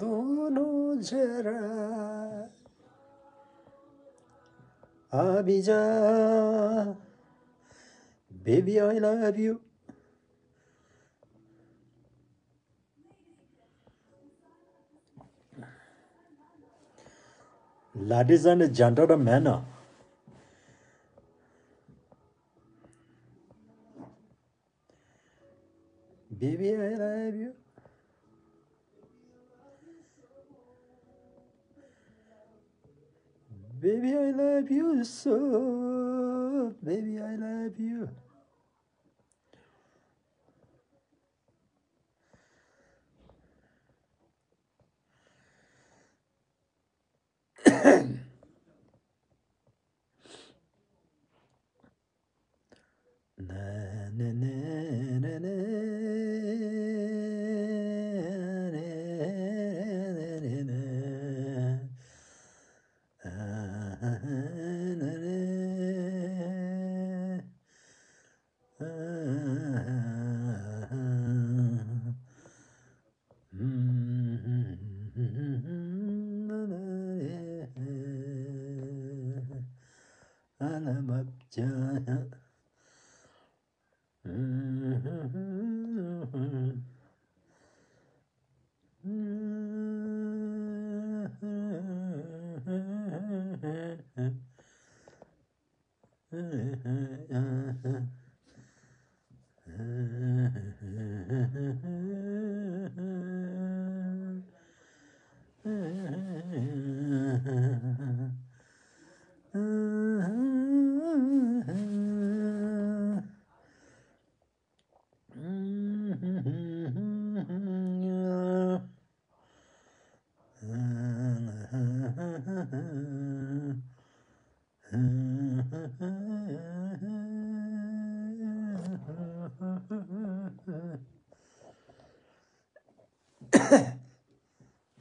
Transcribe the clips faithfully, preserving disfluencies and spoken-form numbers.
दोनों जरा आबी जा baby I love you. Ladies and gentlemen, baby I love you. Baby I love you so. Baby I love you.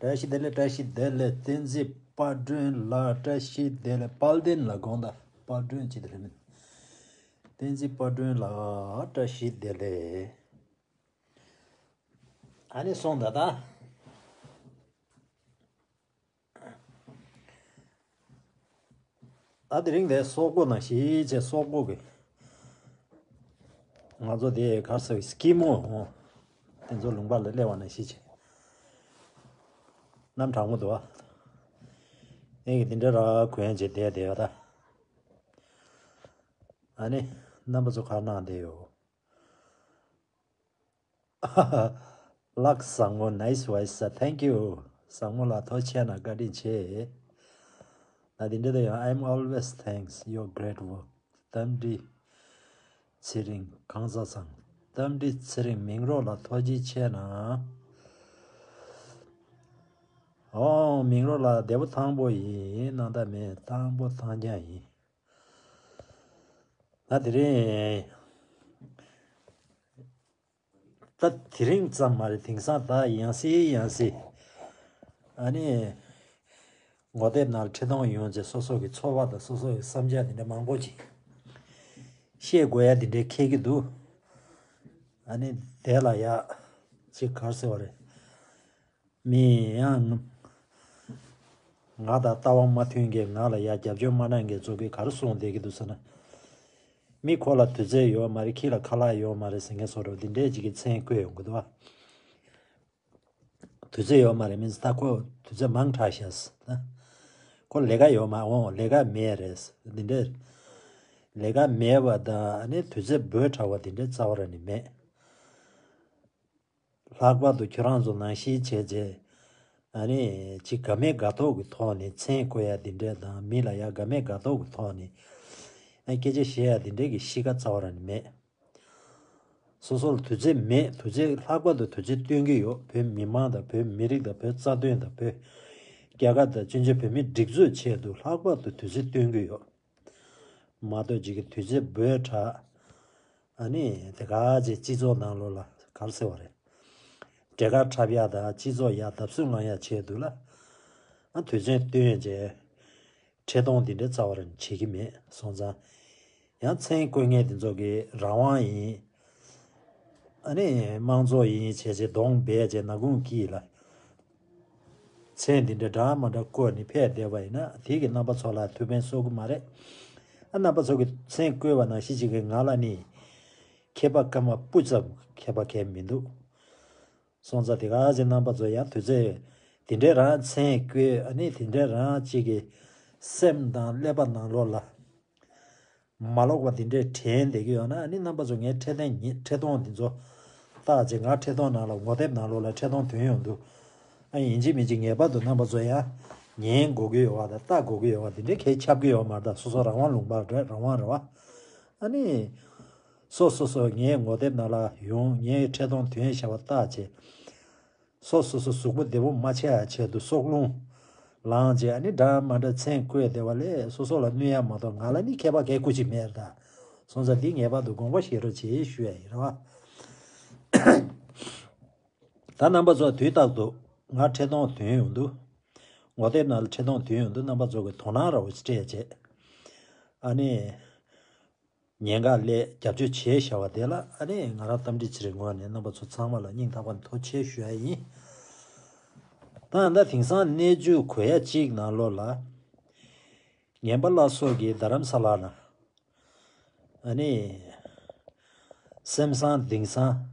བཀྲ་ཤིས་བདེ་ལེགས། བཀྲ་ཤིས་བདེ་ལེགས། བསྟན་འཛིན་དཔལ་སྒྲོན་ལགས། བཀྲ་ཤིས་བདེ་ལེགས། དཔལ་ལྡན་ལ་དགོངས་དག་དཔལ་སྒྲོན་ཅིག་དེ་རེད་མིན། བསྟན་འཛིན་དཔལ་སྒྲོན་ལགས། བཀྲ་ཤིས་བདེ་ལེགས། ཨ་ནི་སོང་ད་ད། ད་དེ་རིང་དེ་སོག་པོ་ནང་བཞིན་བྱས། སོག་པོ་གི་ང་ཚོ་དེ་ག་རེ་ཟེར། སྐྱི་མོ་དེ་ཚོ་ལུང་པ་ལ་སླེབས་པ་ནང་བཞིན་བྱས། གནམ་གྲང་མོ་འདུག་ཨ། ཨེ་གི་དེ་འདྲ་ར་གོན་བྱས་བསྡད་བསྡད་ཡོད་ད། ཨ་ནི་རྣམ་པ་ཚོ་ག་རེ་གནང་བསྡད་ཡོད། ལགས། བཟང་མོ། Nice voice sir. Thank you. བཟང་མོ་ལགས། ཐུགས་རྗེ་གནང་། བཀའ་དྲིན་ཆེ། ད་དེ་འདྲ་ད་ཡང་། I'm always thanks your great work. རྟ་མགྲིན་ཚེ་རིང་། གངས་བཟའ་ཚང་། རྟ་མགྲིན་ཚེ་རིང་། མིང་རོགས་ལགས། ཐུགས་རྗེ་ཆེ་གནང་། ཨོ། མིང་རོགས་ལགས། འདས་པོ་ཐང་པོ་ཡིན། གནང་ད་མེད། ཐང་པོ་ཐང་རྐྱང་ཡིན། ད་དེ་རིང་། ད་དེ་རིང་ཙམ་མ་རེད། དེང་སང་ད་ཡང་སེ་ཡང་སེ། ཨ་ནི། ངོ་དེབ་ནང་ལ་ཁྲི་སྟོང་ཡོང་རྗེས་སོ་སོ་གི་ཚོར་བ་དང་སོ་སོ་གི་བསམ་འཆར་དེ་འདྲ་མང་པོ་ཅིག་བཤད་དགོས་ཡ་དེ་འདྲ་འཁེལ་གྱི་འདུག་ཨ་ནི་དེ་ལ་ཡ་ཅིག་ག་རེ་ཟེར་བ་རེད། མི་ཡང་ང་དང་ལྟ་བ་མ་མཐུན་མཁན། ང་ལ་ཡ་རྒྱབ་སྐྱོར་མ་གནང་མཁན་ཚོ་གིས་ག་རེ་གསུངས་བསྡད་ཀྱི་འདུག་ཟེར་ན། མི་ཁོ་ལ་དུས་ཚོད་ཡོད་མ་རེད། ཁྱི་ལ་ཁ་ལག་ཡོད་མ་རེད་ཟེར་མཁན་བཟོ་འདྲ་འདི་འདྲས་ཅིག་གི་མཚན་བཀོད་ཡོང་གི་འདུག་བ། དུས་ཚོད་ཡོད་མ་རེད་མིན་ད་ཁོ་དུས་ཚོད་མང་དྲགས་ཤག་ཟེར། ཁོ་ལས་ཀ་ཡོད་མ་འོང་། ལས་ཀ་མེད་རེད་ཟེར། འདི་འདྲས་ལས་ཀ་མེད་པ་དང་ཨ་ནི་དུས་ཚོད་འབོར་དྲགས་པ་འདི་འདྲས་རྩ་བ་ར་ནི་མེད། ལྷག་པར་དུ་ཁྱོད་རང་ཚོ་ནང་བཞིན་བྱས་རྗེས་ཨ་ནི་ཅིག་དགའ་མེད་དགའ་ཐོག་གི་ཐོག་ནས་མཚན་བཀོད་ཡ་འདི་འདྲས་དང་། མི་ལ་ཡ་དགའ་མེད་དགའ་ཐོག་གི་ཐོག་ནས་ཨ་སྐད་ཆ་བཤད་ཡ་འདི་འདྲས་ཀྱི་གཤིས་ཀ་རྩ་བ་ར་ནི་མེད། སོ་སོ་ལ་དུས་ཚོད་མེད། དུས་ཚོད་ལྷག་པར་དུ་དུས་ཚོད་སྟོན་གྱི་ཡོད། བོད་མི་མང་དང་བོད་མི་རིགས་དང་བོད་རྩ་དོན་དང་བོད་རྒྱ་གར་དང་བཙན་བྱོལ་བོད་མིའི་སྒྲིག་འཛུགས་ཆེད་དུ་ལྷག་པར་དུ་དུས་ཚོད་སྟོན་གྱི་ཡོད། མ་གཏོགས་ཅིག་གི་དུས་ཚོད་འབོར་དྲགས། ཨ་ནི་དེ་ག་ཅིག་སྤྱི་ཚོགས་ནང་ལོགས་ལ་ག་རེ་ཟེར་བ་རེད། འབྲས་དཀར་འཁྲབ་ཡ་དང་སྤྱི་ཚོགས་ཡར་བརྡབ་གསིག་ལང་ཡ་ཆེད་དུ་ལ། ཨ་དུས་ཚོད་བཏོན་བྱས། ཁྲི་སྟོང་འདི་འདྲའི་རྩ་བ་ར་བྱེད་ཀྱི་མེད་སོང་ཙང་། ཡང་མཚན་བཀོད་མཁན་དེ་ཚོ་གི་རང་དབང་ཡིན། ཨ་ནི་དམངས་གཙོ་ཡིན་བྱས་བྱས་གདོང་སྦས་བྱས་ནག་ཁུང་དཀྱིལ་ལ། མཚན་འདི་འདྲ་འདྲ་མ་འདྲ་བཀོད་ནས་ཕེབས་བསྡད་པ་ཡིན་ན་དེ་གི་རྣམ་པ་ཚོ་ལ་ཐུགས་ཕན་གསོས་ཀྱི་མ་རེད། ཨ་རྣམ་པ་ཚོ་གི་མཚན་བཀོད་པ་ནང་བཞིན་ཅིག་གི་ང་ལ་ནི་མཁས་པ་སྐར་མ་སྤུ་ཙམ་མཁས་པ་གང་མི་འདུག་སོང་ཙང་དེ་ག་ཚོད་རྣམ་པ་ཚོ་ཡང་དུས་ཚོད་དེ་འདྲའི་རང་མཚན་བཀོད། ཨ་ནི་དེ་འདྲའི་རང་ཅིག་གི་སེམས་དང་ཀླད་པ་ནང་ལོགས་ལ་མ་ལོག་པ་དེ་འདྲའི་དྲན་བསྡད་ཀྱི་ཡོད་ན། ཨ་ནི་རྣམ་པ་ཚོ་ངའི་འཕྲེད་སྟོན་ཉི་འཕྲེད་སྟོན་དེ་ཚོ་བལྟས་བྱས། ང་འཕྲེད་སྟོན་ནང་ལ་ངོ་དེབ་ནང་ལོགས་ལ་འཕྲེད་སྟོན་ཐོན་ཡོང་དུས། ཨ་ཡིན་གཅིག་མིན་གཅིག་ངེས་པར་དུ་རྣམ་པ་ཚོ་ཡང་ཉན་དགོས་ཀྱི་ཡོད་པ་དང་ལྟ་དགོས་ཀྱི་ཡོད་པ་དེ་འདྲའི་གལ་ཆགས་ཀྱི་ཡོད་མ་རེད། ད་སོ་སོ་རང་དབང་ལུང་པ་རེད། རང་དབང་རེད་བ། ཨ་ནི་སོ་སོ་སོ་ངའི་ངོ་དེབ་ནང་ལ་ཡོང་། ངའི་འཕྲེད་སྟོན་ཐོན་བཞག་པ་བལྟས་བྱས། སོ་སོ་སོ་གཟུགས་པོ་བདེ་པོ་མ་ཆགས་ཡ་ཆེད་དུ་སྲོག་རླུང་ལངས་བྱས། ཨ་ནི་འདྲ་མ་འདྲ་མཚན་བཀོད་བསྡད་པ་ལས་སོ་སོ་ལ་གནོད་ཡ་མ་གཏོགས་ང་ལ་ནི་ཁྱད་པར་གང་ཡང་སྐུ་མཁྱེན་མེད་ད། སོང་ཙང་འདི་ངེས་པར་དུ་དགོངས་པ་བཞེས་རོགས་བྱེད་ཞུ་ཡ་ཡིན་ར་བ། ད་རྣམ་པ་ཚོ་དུས་རྟག་ཏུ་ང་འཕྲེད་སྟོན་ཐོན་ཡོང་དུས། ངོ་དེབ་ནང་ལ་འཕྲེད་སྟོན་ཐོན་ཡོང་དུས་རྣམ་པ་ཚོ་གི་དོ་སྣང་ར་བ་སྤྲད་བྱས། ཨ་ནི། ཉེན་ཁ་ལས་རྒྱབ་སྐྱོར་བྱས་བཞག་པ་དེ་ལ་ཨ་ནི་ང་རང་རྟ་མགྲིན་ཚེ་རིང་ངོས་ནས་རྣམ་པ་ཚོ་ཚང་མ་ལ་སྙིང་ཐག་པ་ནས་ཐུགས་རྗེ་ཆེ་ཞུ་ཡ་ཡིན། ད་ད་དེང་སང་གནས་ཚུལ་གོ་ཡ་གཅིག་ནང་ལོགས་ལ། ངན་པ་བླ་སྲོག་གིས་རྡ་རམ་ས་ལ་ན། ཨ་ནི། སེམས་བཟང་གདིང་བཟང་།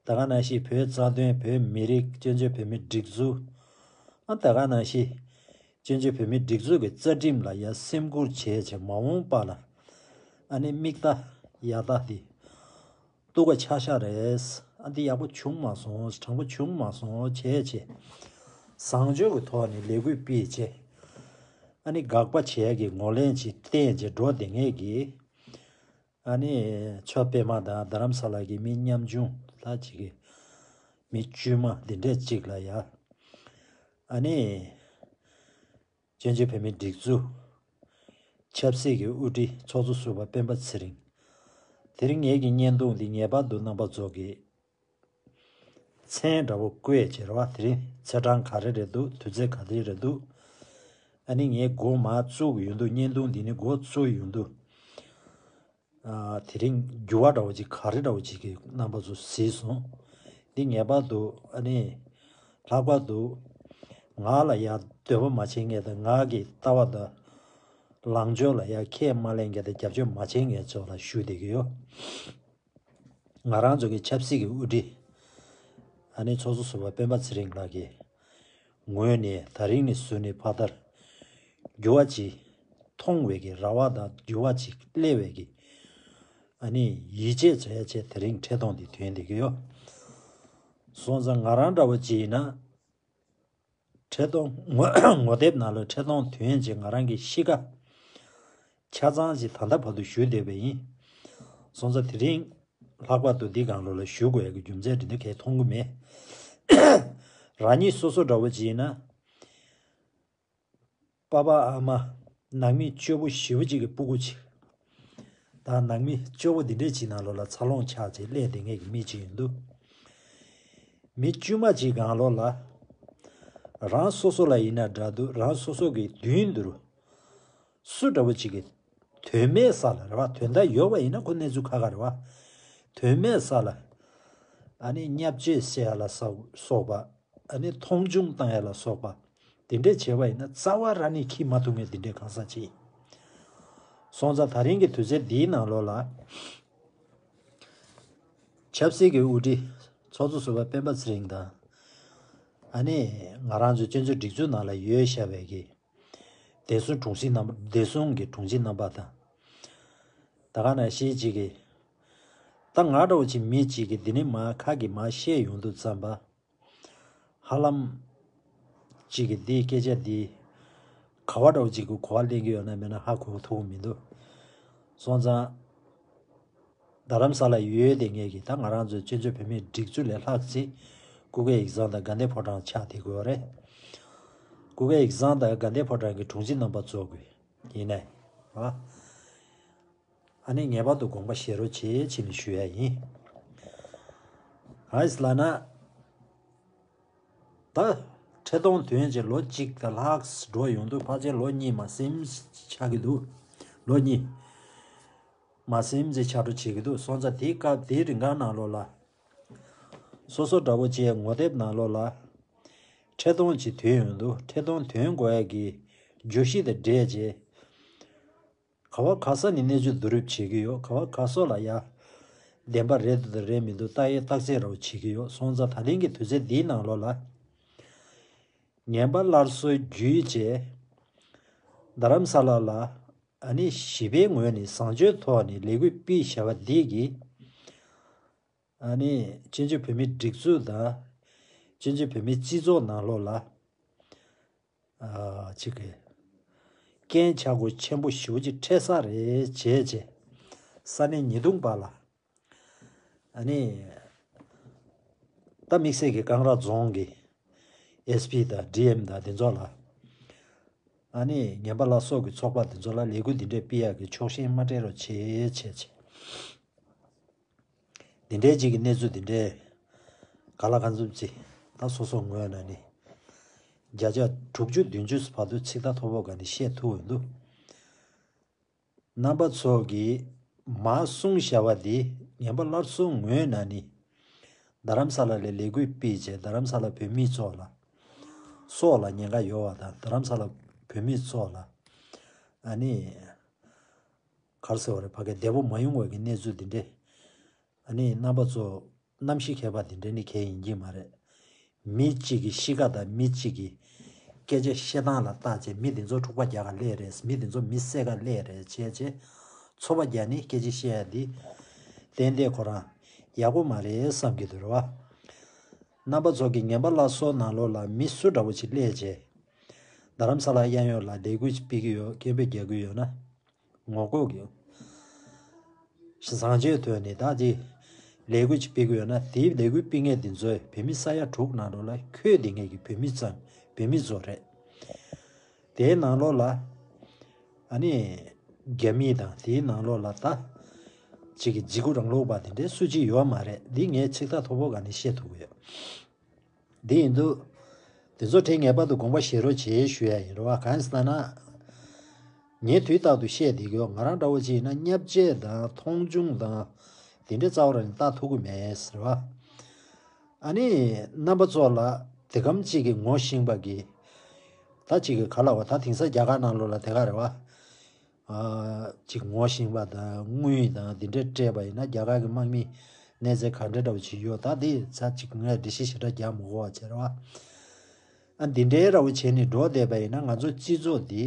ད་ག་ནང་བཞིན་བོད་རྩ་དོན། བོད་མི་རིགས། བཙན་བྱོལ་བོད་མིའི་སྒྲིག་འཛུགས། ཨ་ད་ག་ནང་བཞིན། བཙན་བྱོལ་བོད་མིའི་སྒྲིག་འཛུགས་ཀྱི་རྩ་ཁྲིམས་ལ་ཡ་སེམས་ཁུར་བྱས་བྱས་མ་འོངས་པ་ལ། ཨ་ནི་མིག་ལྟ་ཡ་ལྟ་དེ། སྡུག་ག་ཆགས་ཤག་རེད། ཨ་འདི་ཡག་པོ་བྱུང་མ་སོང་། དྲང་པོ་བྱུང་མ་སོང་བྱས་བྱས། བཟང་སྤྱོད་ཀྱི་ཐོག་ནས་ལས་འགུལ་སྤེལ་བྱས། ཨ་ནི་དགག་པ་བྱས་ཀྱི་ངོས་ལེན་ཅིག་བསྟན་བྱས་འགྲོ་བསྡད་མཁན་གྱི། ཨ་ནི་ཆོས་པད་མ་དང་རྡ་རམ་ས་ལ་གི་མི་ཉམ་ཆུང་ལ་ཅིག་གི་མི་དཀྱུས་མ་འདི་འདྲས་ཅིག་ལ་ཡ། ཨ་ནི། བཙན་བྱོལ་བོད་མིའི་སྒྲིག་འཛུགས་ཆབ་སྲིད་ཀྱི་དབུ་ཁྲིད་ཚོགས་གཙོ་ཟུར་པ་སྤེན་པ་ཚེ་རིང་། དེ་རིང་ངེད་ཀྱི་བརྙན་ཐུང་འདི་ངེས་པར་དུ་རྣམ་པ་ཚོ་གིས་མཚན་འདྲ་བོ་བཀོད་བྱས་རེད་བ། དེ་རིང་ཚེས་གྲངས་ག་རེ་རེད་འདུག་དུས་ཚོད་ག་རེ་རེད་འདུག་ཨ་ནི་ངས་འགོ་མར་བཙུགས་ཡོང་དུས། བརྙན་ཐུང་འདི་ནི་འགོ་བཙུགས་ཡོང་དུས། ཨ་དེ་རིང་འགྱུར་བ་འདྲ་བོ་ཅིག་ག་རེ་འདྲ་བོ་ཅིག་གི་རྣམ་པ་ཚོ་གཟིགས་སོང་། འདི་ངེས་པར་དུ་ཨ་ནི་ལྷག་པར་དུ་ང་ལ་ཡ་འདོད་པ་མ་བྱེད་མཁན་དང་། ང་གི་ལྟ་བ་དང་ལངས་ཕྱོགས་ལ་ཡ་ཁས་མ་ལེན་མཁན་དང་རྒྱབ་སྐྱོར་མ་བྱེད་མཁན་ཚོ་ལ་ཞུ་བསྡད་ཀྱི་ཡོད། ང་རང་ཚོ་གི་ཆབ་སྲིད་ཀྱི་དབུ་ཁྲིད། ཨ་ནི་ཚོགས་གཙོ་ཟུར་པ་སྤེན་པ་ཚེ་རིང་ལགས་ཀྱི་ངོས་ནས་ད་རིང་ནས་བཟུང་ནས་ཕ་མཐར་འགྱུར་བ་ཅིག་མཐོང་བའི་གི་རེ་བ་དང་འགྱུར་བ་ཅིག་སླེབས་པའི་གི་ཨ་ནི་ཡིད་ཆེས་བྱས་བྱས་དེ་རིང་འཕྲེད་སྟོན་འདི་ཐོན་བསྡད་ཀྱི་ཡོད། སོང་ཙང་ང་རང་འདྲ་བོ་ཅིག་ཡིན་ན། འཕྲེད་སྟོན་ངོ་ངོ་དེབ་ནང་ལ་འཕྲེད་སྟོན་ཐོན་རྗེས་ང་རང་གི་གཤིས་ཀ་ཆ་ཚང་ཅིག་ད་ལྟ་བར་དུ་ཞུ་བསྡད་པ་ཡིན། སོང་ཙང་དེ་རིང་ལྷག་པར་དུ་འདི་སྒང་ལོགས་ལ་ཞུ་དགོས་ཡ་གི་རྒྱུ་མཚན་དེ་འདྲ་གང་ཡང་མཐོང་གི་མེད། རང་ཉིད་སོ་སོ་འདྲ་བོ་ཅིག་ཡིན་ན། པ་ཕ་ཨ་མ་ནང་མི་སྐྱོ་པོ་ཞེ་པོ་ཅིག་གི་སྤུ་གུ་ཅིག་དང་། ནང་མི་སྐྱོ་པོ་འདི་འདྲས་ཅིག་ནང་ལོགས་ལ་འཚར་ལོངས་ཆགས་བྱས་སླེབས་བསྡད་མཁན་གྱི་མི་ཅིག་ཡིན་དུས། མི་དཀྱུས་མ་ཅིག་སྒང་ལོགས་ལ་རང་སོ་སོ་ལ་ཡིན་ན་འདྲ་འདུག་རང་སོ་སོ་གི་མདུན་དུ་སུ་འདྲ་བོ་ཅིག་གིས་དོན་མེད་ས་ལ་རེད་བ། དོན་དག་ཡོད་པ་ཡིན་ན་ཁོ་གནས་ཚུལ་ཁག་ཁག་རེད་བ། དོན་མེད་ས་ལ་ཨ་ནི་བརྙས་བཅོས་བྱེད་ཡ་ལ་སོགས་པ། ཨ་ནི་མཐོང་ཆུང་བཏང་ཡ་ལ་སོགས་པ། དེ་འདྲས་བྱས་པ་ཡིན་ན་རྩ་བ་རང་ནས་འཁྱེར་མ་ཐུབ་མཁན་དེ་འདྲས་གང་ཟག་ཅིག་སོང་ཙང་ད་རིང་གི་དུས་ཚོད་འདིའི་ནང་ལོགས་ལ། ཆབ་སྲིད་ཀྱི་དབུ་ཁྲིད་ཚོགས་གཙོ་ཟུར་པ་སྤེན་པ་ཚེ་རིང་དང་། ཨ་ནི་ང་རང་ཚོའི་བཙན་བྱོལ་སྒྲིག་འཛུགས་ནང་ལ་ཡོད་བཞག་པའི་གི་བདེ་སྲུང་དྲུང་ཆེ་རྣམ་པ། བདེ་སྲུང་གི་དྲུང་ཆེ་རྣམ་པ་དང་། ད་ག་ནང་བཞིན་ཅིག་གི་ད་ང་འདྲ་བོ་ཅིག་མི་ཅིག་གིས་འདི་ནས་མར་ཁ་གིས་མར་བཤད་ཡོང་དུས་ཙམ་པ། ཧ་ལམ་ཅིག་གིས་འདིའི་སྐད་ཆ་འདི་ག་བ་འདྲ་བོ་ཅིག་གི་གོ་བ་ལེན་གྱི་ཡོད་ན་མེད་ན་ཧ་གོ་ཐུབ་ཀྱི་མི་འདུག་སོང་ཙང་། རྡ་རམ་ས་ལ་ཡོད་བསྡད་མཁན་གྱི་ད་ང་རང་ཚོའི་བཙན་བྱོལ་བོད་མིའི་སྒྲིག་འཛུགས་ལས་ལྷག་ཅིག་ཀུ་ཀེ་ཡིག་ཚང་དང་དགའ་ལྡན་ཕོ་བྲང་ཆགས་བསྡད་ཀྱི་ཡོད་རེད། ཀུ་ཀེ་ཡིག་ཚང་དང་དགའ་ལྡན་ཕོ་བྲང་གི་དྲུང་ཆེ་རྣམ་པ་ཚོ་གིས་ཡིན་ནའི། ཨ་ནི་ངེས་པར་དུ་དགོངས་པ་བཞེས་རོགས་བྱེད་ཅེས་ནས་ཞུ་ཡ་ཡིན། གང་ཡིན་ལབ་ན། ད་འཕྲེད་སྟོན་ཐོན་རྗེས་ལོ་གཅིག་དང་ལྷག་འགྲོ་ཡོང་དུས་ཕལ་ཆེར་ལོ་གཉིས་མ་ཟིན་ཆགས་ཀྱི་འདུག་ལོ་གཉིས་མ་ཟིན་ཙམ་ཆགས་འགྲོ་བྱེད་ཀྱི་འདུག་སོང་ཙང་དེའི་སྐབས་དེའི་རིང་གང་ནང་ལོགས་ལ། སོ་སོ་འདྲ་བོ་ཅིག་ངོ་དེབ་ནང་ལོགས་ལ། ཁྲི་སྟོང་ཅིག་ཐོན་ཡོང་འདུག་ཁྲི་སྟོང་ཐོན་དགོས་ཡ་གི་བརྗོད་གཞི་དང་འབྲེལ་བྱས། ག་བ་ག་ས་ནས་གནས་ཚུལ་བསྡུ་རུབ་བྱེད་ཀྱི་ཡོད། ག་བ་ག་ས་ལ་ཡ་བདེན་པ་རེད་འདུག་དང་རེད་མི་འདུག་ལྟ་ཡས་བརྟག་དཔྱད་རོགས་བྱེད་ཀྱི་ཡོད། སོང་ཙང་ད་ཐེངས་ཀྱི་དུས་ཚོད་འདིའི་ནང་ལོགས་ལ། ངན་པ་སླར་གསོ་བརྒྱུད་བྱས། རྡ་རམ་ས་ལ་ལ་ཨ་ནི་ཞི་བའི་ངོས་ནས་བཟང་སྤྱོད་ཐོག་ནས་ལས་འགུལ་སྤེལ་བཞག་པ་འདི་གིས། ཨ་ནི་བཙན་བྱོལ་བོད་མིའི་སྒྲིག་འཛུགས་དང་། བཙན་བྱོལ་བོད་མིའི་སྤྱི་ཚོགས་ནང་ལོགས་ལ། ཨ་ཅིག་གི་རྐྱེན་ཆག་སྒོ་ཆེན་པོ་ཞེ་པོ་ཅིག་འཕྲད་ས་རེད་བྱས་བྱས། ས་གནས་ཉེས་རྡུང་པ་ལ། ཨ་ནི། ད་དམིགས་བསལ་གྱི་ཀང་ར་རྫོང་གི་ཨེས་པི་དང་ཌི་ཨེམ་དང་དེ་ཚོ་ལ། ཨ་ནི་ངན་པ་ལ་སོགས་ཀྱི་ཚོགས་པ་དེ་ཚོ་ལ་ལས་འགུལ་འདི་འདྲས་སྤེལ་ཡག་གི་ཕྱོགས་ཞེན་མ་སྤྲད་རོགས་བྱེད་བྱས་བྱས། འདི་འདྲའི་ཅིག་གི་གནས་ཚུལ་འདི་འདྲའི་ག་ལ་ག་འཛོམས་ཅིག་ད་སོ་སོ་ངོས་ནས་ནི་བརྒྱ་ཆ་དྲུག་ཅུ་བདུན་ཅུ་བར་དུ་ཚིག་ཐག་མཐོ་པོ་ག་ནས་བཤད་ཐུབ་འོས་འདུག་རྣམ་པ་ཚོ་གིས་མར་གསུངས་བཞག་པ་འདི་ངན་པ་སླར་གསོ་ངོས་ནས་ནི་རྡ་རམ་ས་ལ་ལ་ལས་འགུལ་སྤེལ་བྱས་རྡ་རམ་ས་ལ་བོད་མི་ཚོ་ལ་སྲོག་ལ་ཉེན་ཁ་ཡོད་པ་དང་རྡ་རམ་ས་ལ་བོད་མི་ཚོ་ལ་ཨ་ནི། ག་རེ་ཟེར་བ་རེད། ཕ་གི་བདེ་པོ་མ་ཡོང་བའི་གི་གནས་ཚུལ་འདི་འདྲས། ཨ་ནི་རྣམ་པ་ཚོ་རྣམ་ཤེས་མཁས་པ་འདི་འདྲས་ནི་གལ་ཡིན་གྱི་མ་རེད། མི་གཅིག་གི་གཤིས་ཀ་དང་མི་གཅིག་གི་སྐད་ཆ་བཤད་སྟངས་ལ་བལྟས་བྱས་མི་འདི་ཚོ་འཁྲུག་པ་རྒྱག་ག་སླེབས་རེད། མི་འདི་ཚོ་མི་བསད་ག་སླེབས་རེད་བྱས་བྱས། ཚོགས་པ་རྒྱག་ནི་སྐད་ཆ་བཤད་ཡ་འདི་ཏན་ཏན་ཁོ་རང་ཡག་པོ་མ་རེད་བསམ་གྱི་འདུག་རེད་བ། རྣམ་པ་ཚོ་གི་ངན་པ་ལ་སོགས་ནང་ལོགས་ལ་མི་སུ་འདྲ་བོ་ཅིག་སླེབས་བྱས། རྡ་རམ་ས་ལ་གཡས་གཡོན་ལ་ལས་འགུལ་ཅིག་སྤེལ་གྱི་ཡོད། སྐད་འབོད་རྒྱག་གི་ཡོད་ན། ངོ་རྒོལ་གྱི་བཟང་སྤྱོད་ཐོག་ནས་ད་དེ་ལས་འགུལ་ཅིག་སྤེལ་གྱི་ཡོད་ན། དེའི་ལས་འགུལ་སྤེལ་མཁན་དེ་ཚོས་བོད་མི་ས་ཡ་དྲུག་ནང་ལོགས་ལ་ཁོས་དེ་ངེད་ཀྱི་བོད་མི་ཙམ་བོད་མི་ཚོ་རེད། དེའི་ནང་ལོགས་ལ་ཨ་ནི་རྒྱ་མི་དང་དེའི་ནང་ལོགས་ལ་ད་ཅིག་གི་འཇིགས་སྐུལ་རང་ལུགས་པ་དེ་འདྲའི་སུ་གཅིག་ཡོད་མ་རེད། འདི་ངས་ཚིག་ཐག་མཐོ་པོ་ག་ནས་བཤད་ཐུབ་ཀྱི་ཡོད། འདི་ཡིན་དུས། དེ་ཚོ་ཁྲིད་ངེས་པར་དུ་དགོངས་པ་བཞེས་རོགས་བྱེད་ཞུ་ཡ་ཡིན་རེད་བ། གང་ཡིན་ཟེར་ན། ངས་དུས་རྟག་ཏུ་བཤད་བསྡད་ཀྱི་ཡོད། ང་རང་འདྲ་བོ་ཅིག་ཡིན་ན་བརྙས་བཅོས་དང་མཐོང་ཆུང་དང་དེ་འདྲའི་རྩ་བ་རང་ནས་བལྟ་ཐུབ་ཀྱི་མེད་ཟེར་བ། ཨ་ནི་རྣམ་པ་ཚོ་ལ་དེ་གམ་གཅིག་གི་ངོ་ཤེས་པ་གི་ད་གཅིག་གི་ག་ལ་བ་ད་དེང་སང་རྒྱ་གར་ནང་ལོགས་ལ་དེ་ག་རེད་བ། ཅིག་ངོ་ཤེས་པ་དང་དངུལ་དང་དེ་འདྲ་སྤྲད་པ་ཡིན་ན་རྒྱ་གར་གྱི་དམག་མིས་གནས་ཚད་ག་འདྲ་འདྲ་བོ་ཅིག་ཡོད། ད་དེ་ཚ་ཅིག་ངས་འགྲེལ་བཤད་ཞེ་དྲག་རྒྱག་མི་དགོས་པ་བྱས་རེད་བ། ཨ་འདི་འདྲའི་ར་བོ་བྱས་ནས་འགྲོ་བསྡད་པ་ཡིན་ན་ང་ཚོ་སྤྱི་ཚོགས་འདི་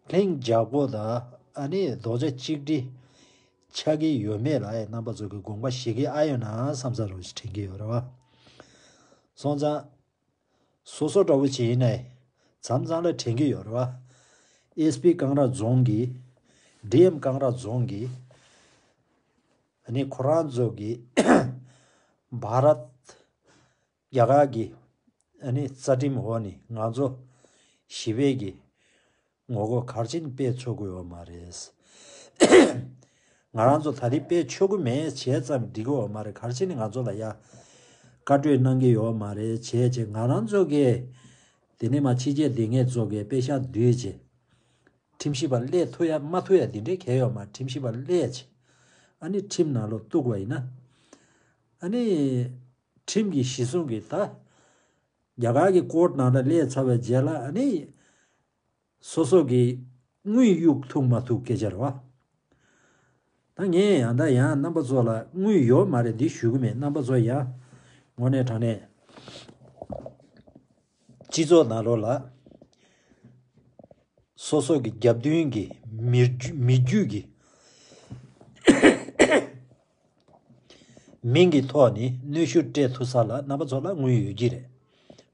ལྷིང་འཇགས་པོ་དང་ཨ་ནི་རྡོག་རྩ་གཅིག་སྒྲིལ་ཆགས་ཀྱི་ཡོད་མེད་ལ་ཨེ་རྣམ་པ་ཚོ་གི་དགོངས་པ་བཞེས་ཀྱི་ཨ་ཡོད་ན་བསམ་ས་ར་བོ་ཞིག་དྲན་གྱི་ཡོད་རེད་བ། སོང་ཙང་། སོ་སོ་འདྲ་བོ་ཅིག་ཡིན་ནའི་མཚམས་མཚམས་ལ་དྲན་གྱི་ཡོད་རེད་བ། ཨེས་པི་ཀང་ར་རྫོང་གི་ཌི་ཨེམ་ཀང་ར་རྫོང་གི་ཨ་ནི་ཁོ་རང་ཚོ་གི་བྷ་རད་རྒྱ་གར་གི་ཨ་ནི་རྩ་ཁྲིམས་འོག་ནས་ང་ཚོ་ཞི་བའི་གི་ངོ་རྒོལ་ག་རེ་བྱས་ནས་སྤེལ་ཆོག་གི་ཡོད་མ་རེད། ང་རང་ཚོ་ད་རེས་སྤེལ་ཆོག་གི་མེད་བྱས་ཙམ་འགྲིག་གི་ཡོད་མ་རེད། ག་རེ་བྱས་ནས་ང་ཚོ་ལ་ཡ་བཀའ་གྲོས་གནང་གི་ཡོད་མ་རེད་བྱས་བྱས་ང་རང་ཚོ་གིས་དེ་ནས་མ་ཕྱི་རྒྱལ་སྡོད་མཁན་ཚོ་གིས་དཔེ་ཤག་བསྡུས་བྱས་ཁྲིམས་ཞིབ་པ་སླེབས་ཐུབ་ཡ་མ་ཐུབ་ཡ་དེ་འདྲའི་གལ་ཡོད་མ་རེད། ཁྲིམས་ཞིབ་པ་སླེབས་བྱས་ཨ་ནི་ཁྲིམས་ནང་ལོགས་གཏུགས་པ་ཡིན་ན་ཨ་ནི་ཁྲིམས་ཀྱི་གཞི་བཟུང་གི་ད་རྒྱ་གར་གྱི་ཀོར་ཊི་ནང་ལ་སླེབས་ཚར་བའི་རྗེས་ལ་ཨ་ནི། སོ་སོ་གི་དངུལ་གཡུག་ཐུབ་མ་ཐུབ་སྐད་ཆ་རེད་བ། ད་ངས་ཡང་ད་ཡང་རྣམ་པ་ཚོ་ལ་དངུལ་ཡོད་མ་རེད་འདི་ཞུ་གི་མེད། རྣམ་པ་ཚོ་ཡང་དངོས་གནས་དྲང་གནས་སྤྱི་ཚོགས་ནང་ལོགས་ལ་སོ་སོ་གི་རྒྱབ་མདུན་གྱི་མི་རྒྱུ་མི་རྒྱུད་ཀྱི་མིང་གི་ཐོག་ནས་གནོན་ཤུགས་སྤྲད་ཐུབ་ས་ལ་རྣམ་པ་ཚོ་ལ་དངུལ་ཡོད་ཀྱི་རེད།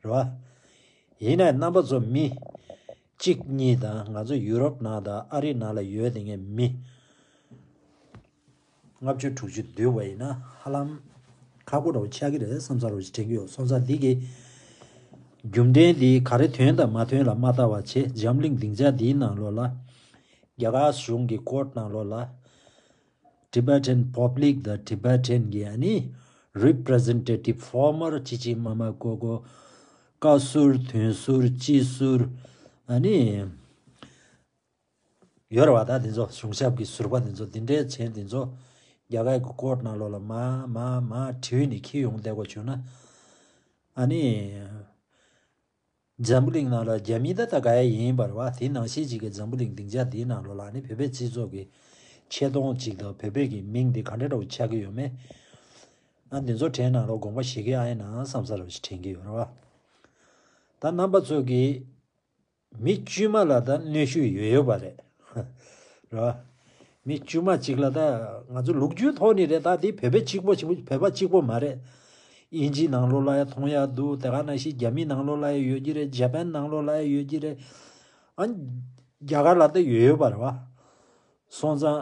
རེད་བ། ཡིན་ནའི་རྣམ་པ་ཚོ་མི་གཅིག་གཉིས་དང་ང་ཚོ་ཡུ་རོབ་ནང་དང་ཨ་རི་ནང་ལ་ཡོད་དེ་ངས་མི་ལྔ་བཅུ་དྲུག་ཅུ་བསྡུས་པ་ཡིན་ན་ཧ་ལམ་ཁག་པོ་འདྲ་བོ་ཆགས་ཀྱི་རེད་བསམ་ས་རོ་ཞིག་དྲན་གྱི་ཡོད། སོང་ཙང་འདི་གི་རྒྱུ་འབྲས་འདི་ག་རེ་ཐོན་དང་མ་ཐོན་ལ་མ་ལྟ་བ་བྱས་འཛམ་གླིང་སྡིངས་ཆ་འདིའི་ནང་ལོགས་ལ་རྒྱ་གར་གཞུང་གི་ཀོར་ཊི་ནང་ལོགས་ལ། Tibetan Public དང་Tibetan གི་ཨ་ནི་Representative former ཅི་ཅི་མ་མ་ཀོ་ཀོ་བཀའ་ཟུར་དོན་ཟུར་སྤྱི་ཟུར་ཨ་ནི་ཡོད་རེད་བ། ད་དེ་ཚོ་གཞུང་ཞབས་ཀྱི་ཟུར་པ་དེ་ཚོ་དེ་འདྲའི་བྱས་དེ་ཚོ་རྒྱ་གར་གྱི་ཀོར་ཊི་ནང་ལོགས་ལ་མ་མ་མ་དྲི་བ་ནི་འཁྱེར་ཡོང་བསྡད་དགོས་བྱུང་ན་ཨ་ནི་ འཛམ་བུ་གླིང་ནང་ལ་རྒྱ་མི་ད་ད་ག་ཡ་ཡིན་པ་རེད་བ། དེ་ནང་བཞིན་ཅིག་གི་འཛམ་བུ་གླིང་སྡིངས་ཆ་འདིའི་ནང་ལོགས་ལ་ནི་བོད་པའི་སྤྱི་ཚོགས་ཀྱི་ཆེ་མཐོང་ཅིག་དང་བོད་པའི་གི་མིང་འདི་ག་འདྲ་འདྲ་བོ་ཆགས་ཀྱི་ཡོད་མེད། ཨ་འདི་ཚོ་དྲན་ནང་ལོགས་དགོངས་པ་བཞེས་ཀྱི་ཨ་ཡིན་ན་བསམ་ས་རེ་བ་ཞིག་དྲན་གྱི་ཡོད་རེད་བ། ད་རྣམ་པ་ཚོ་གིས་མི་དཀྱུས་མ་ལ་ད་གནོན་ཤུགས་ཡོད་ཡོད་པ་རེད། རེད་བ། མི་དཀྱུས་མ་གཅིག་ལ་ད་ང་ཚོ་ལོ་རྒྱུས་ཐོག་ནས་རེད། ད་དེ་བོད་པའི་གཅིག་པོ་ཞིག་བོད་པ་གཅིག་པོ་མ་རེད། དབྱིན་ཇིའི་ནང་ལོགས་ལ་ཡང་མཐོང་ཡག་འདུག་དེ་ག་ནང་བཞིན་རྒྱ་མིའི་ནང་ལོགས་ལ་ཡང་ཡོད་ཀྱི་རེད། ཇ་པན་ནང་ལོགས་ལ་ཡང་ཡོད་ཀྱི་རེད། ཨ་རྒྱ་གར་ལ་ད་ཡོད་ཡོད་པ་རེད་བ། སོང་ཙང་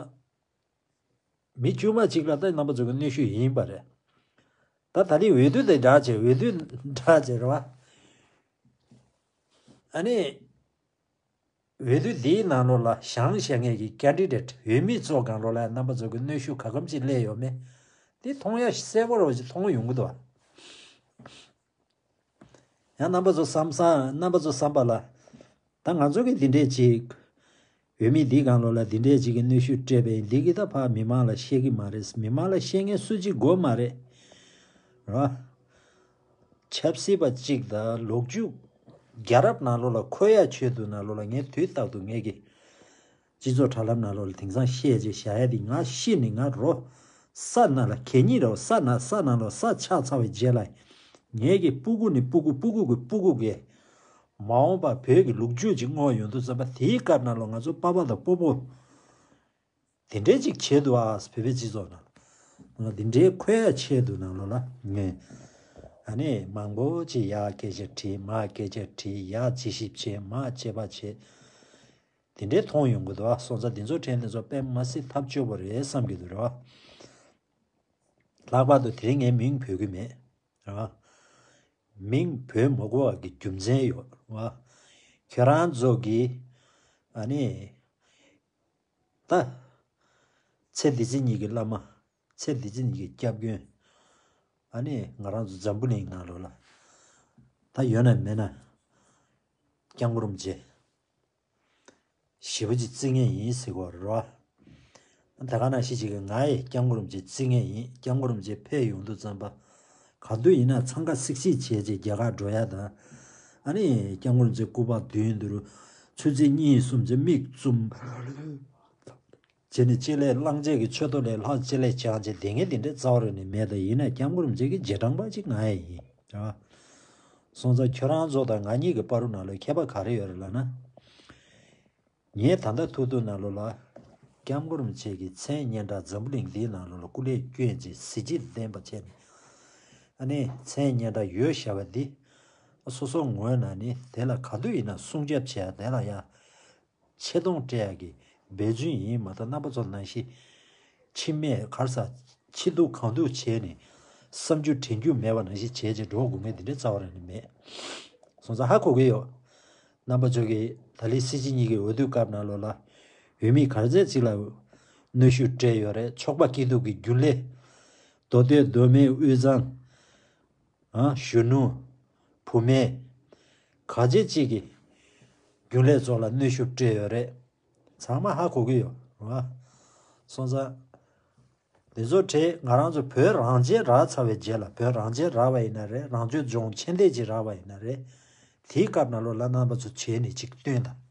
མི་དཀྱུས་མ་གཅིག་ལ་ད་རྣམ་པ་ཚོ་གི་གནོན་ཤུགས་ཡིན་པ་རེད། ད་ད་རེས་འོས་བསྡུ་དེ་འདྲ་བྱས། འོས་བསྡུ་འདྲ་བྱས་རེད་བ། ཨ་ནི། འོས་བསྡུ་འདིའི་ནང་ལོགས་ལ་བཞེངས་བཞེངས་མཁན་གྱི་ཀེན་ཌི་ཌེ་ཊི་འོས་མི་ཚོ་སྒང་ལོགས་ལ་རྣམ་པ་ཚོ་གི་གནོན་ཤུགས་ག་གམ་ཅིག་སླེབས་ཡོད་མེད། འདི་མཐོང་ཡ་གསལ་པོ་རེ་བ་ཅིག་མཐོང་ཡོང་གི་འདུག་བ། ཡང་རྣམ་པ་ཚོ་བསམ་བསམ་རྣམ་པ་ཚོ་བསམ་པ་ལ། ད་ང་ཚོ་གི་འདི་འདྲས་ཅིག་འོས་མི་འདི་སྒང་ལོགས་ལ་འདི་འདྲས་ཅིག་གི་གནོན་ཤུགས་སྤྲད་པས་འདི་གི་ད་ཕར་མི་མང་ལ་བཤད་གི་མ་རེད། མི་མང་ལ་བཤད་མཁན་སུ་གཅིག་དགོས་མ་རེད། རེད་བ། ཆབ་སྲིད་པ་གཅིག་དང་ལོ་རྒྱུས་རྒྱལ་རབས་ནང་ལོགས་ལ་འཁོད་ཡ་ཆེད་དུ་ནང་ལོགས་ལ་ངས་དུས་རྟག་ཏུ་ངས་ཀྱི་སྤྱི་ཚོགས་དྲ་ལམ་ནང་ལོགས་ལ་དེང་སང་བཤད་ཅེས་བྱ་ཡ་དེ། ང་ཤི་ནས་ང་རོ་ས་ནང་ལ་གད་སྙིགས་རོ་ས་ན་ས་ནང་ལོགས་ས་ཆགས་ཚར་བའི་རྗེས་ལ་ངས་ཀྱི་སྤུ་གུ་ནས་སྤུ་གུ་སྤུ་གུ་གི་སྤུ་གུ་གི་མ་འོངས་པ་བོད་ཀྱི་ལོ་རྒྱུས་ཅིག་བསྔོག་ཡོང་དུས་ཙམ་པ། དེའི་སྐབས་ནང་ལོགས་ང་ཚོ་པ་ཕ་དང་སྤོ་བོ་དེ་འདྲའི་ཅིག་ཆེད་དུ་ཨ་བོད་པའི་སྤྱི་ཚོགས་ནང་ང་དེ་འདྲའི་འཁོད་ཡ་ཆེད་དུ་ནང་ལོགས་ལ་ངས་ཨ་ནི་མང་པོ་ཅིག་ཡར་སྐད་ཆ་དྲིས། མར་སྐད་ཆ་དྲིས། ཡར་དཔྱད་ཞིབ་བྱས། མར་དཔྱད་པ་བྱས། དེ་འདྲའི་མཐོང་ཡོང་གི་འདུག་ཨ། སོང་ཙང་འདི་ཚོ་དྲན་དེ་ཚོ་དཔེ་མ་སྲིད་ཐབས་སྐྱོ་པོ་རེད་བསམ་གྱི་འདུག་རེད་བ། ལྷག་པར་དུ་དེ་རིང་ངས་མིང་འབོད་ཀྱི་མེད། རེད་བ། མིང་འབོད་མ་དགོས་པ་གི་རྒྱུ་མཚན་ཡོད་རེད་བ། ཁྱོད་རང་ཚོ་གི་ཨ་ནི་ད་ཚེ་འདི་ཕྱི་གཉིས་ཀྱི་བླ་མ། ཚེ་འདི་ཕྱི་གཉིས་ཀྱི་སྐྱབས་མགོན། ཨ་ནི་ང་རང་ཚོ་འཛམ་བུ་གླིང་ནང་ལོགས་ལ་ད་ཡོད་ན་མེད་ན་སྐྱབས་མགོན་རིན་པོ་ཆེ་ཞེ་པོ་ཅིག་བརྩི་མཁན་ཡིན་ཟེར་གོ་རེད་བ། ད་ག་ནང་བཞིན་ཅིག་གི་ང་ཡི་སྐྱབས་མགོན་རིན་པོ་ཆེ་བརྩི་མཁན་ཡིན། སྐྱབས་མགོན་རིན་པོ་ཆེ་ཕེབས་ཡོང་དུས་ཙམ་པ་ག་དུས་ཡིན་ན་འཚང་ཁ་སིག་སིག་བྱས་བྱས་རྒྱ་གར་འགྲོ་ཡ་དང་། ཨ་ནི་སྐྱབས་མགོན་རིན་པོ་ཆེ་སྐུ་པར་མདུན་དུ་ཆུ་ཚོད་གཉིས་གསུམ་བྱས་མིག་བཙུམ་བྱས་ནས་ཅི་ལས་བླངས་བྱས་ཀྱི་ཆོས་ཐོག་ལས་ལྷག་ཅི་ལས་བྱང་བྱས་བསྡད་མཁན་དེ་འདྲའི་རྩ་བ་རེ་ནས་མེད། ད་ཡིན་ན་སྐྱབས་མགོན་རིན་པོ་ཆེ་གི་རྗེས་འབྲང་པ་ཅིག་ང་ཡི་ཡིན། རེད་བ། སོང་ཙང་ཁྱོད་རང་ཚོ་དང་ང་གཉིས་ཀྱི་བར་དུ་ནང་ལོགས་ཁྱད་པར་ག་རེ་ཡོད་རེད་ལབ་ན། ངས་ད་ལྟ་ཐུག་ཐུག་ནང་ལོགས་ལ་སྐྱབས་མགོན་རིན་པོ་ཆེ་གི་མཚན་སྙན་གྲགས་འཛམ་བུ་གླིང་འདིའི་ནང་ལོགས་ལ་སྐུ་ལས་བསྐྱོན་བྱས་གཟི་བརྗིད་ལྡན་པ་བྱས་ནས། ཨ་ནི་མཚན་སྙན་གྲགས་ཡོད་བཞག་པ་འདི་སོ་སོ་ངོས་ནས་ནི་དེ་ལ་ག་དུས་ཡིན་ན་སྲུང་སྐྱོབ་བྱེད་ཡ། དེ་ལ་ཡ་ཆེ་མཐོང་སྤྲད་ཡག་གི་འབད་བརྩོན་ཡིན་མ་གཏོགས། རྣམ་པ་ཚོ་ནང་བཞིན་ཕྱི་མིག་ག་རེ་ཟ། ཕྱི་སྡུག་གང་སྡུག་བྱས་ནས་བསམ་རྒྱུ་དྲན་རྒྱུ་མེད་པ་ནང་བཞིན་བྱས་བྱས་འགྲོ་དགོས་མཁན་དེ་འདྲའི་རྩ་བ་རང་ནས་མེད། སོང་ཙང་ཧ་གོ་གི་ཡོད། རྣམ་པ་ཚོ་གིས་ད་ལན་སྲིད་སྤྱི་གཉིས་ཀྱི་འོས་བསྡུ་སྐབས་ནང་ལོགས་ལ་འོས་མི་ག་ཚད་ཅིག་ལ་གནོན་ཤུགས་སྤྲད་ཡོད་རེད། ཕྱོགས་པ་སྐྱིད་སྡུག་གི་རྒྱུན་ལས། མདོ་སྟོད་མདོ་སྨད་དབུས་གཙང་། ཨ་གཞོན་ནུ། བུད་མེད། ག་ཚད་ཅིག་གིས་རྒྱུན་ལས་ཚོ་ལ་གནོན་ཤུགས་སྤྲད་ཡོད་རེད། ཚང་མ་ཧ་གོ་གི་ཡོད་རེད་བ། སོང་ཙང་། དེ་ཚོ་གྲས་ང་རང་ཚོ་བོད་རང་བཙན་རག་ཚར་བའི་རྗེས་ལ། བོད་རང་བཙན་རག་པ་ཡིན་ན་རེད། རང་སྐྱོང་ལྗོངས་ཆེན་ལས་ཅིག་རག་པ་ཡིན་ན་རེད། དེའི་སྐབས་ནང་ལོགས་ལ་རྣམ་པ་ཚོ་བྱས་ནས་ཅིག་སྟོན་དང་། རེད་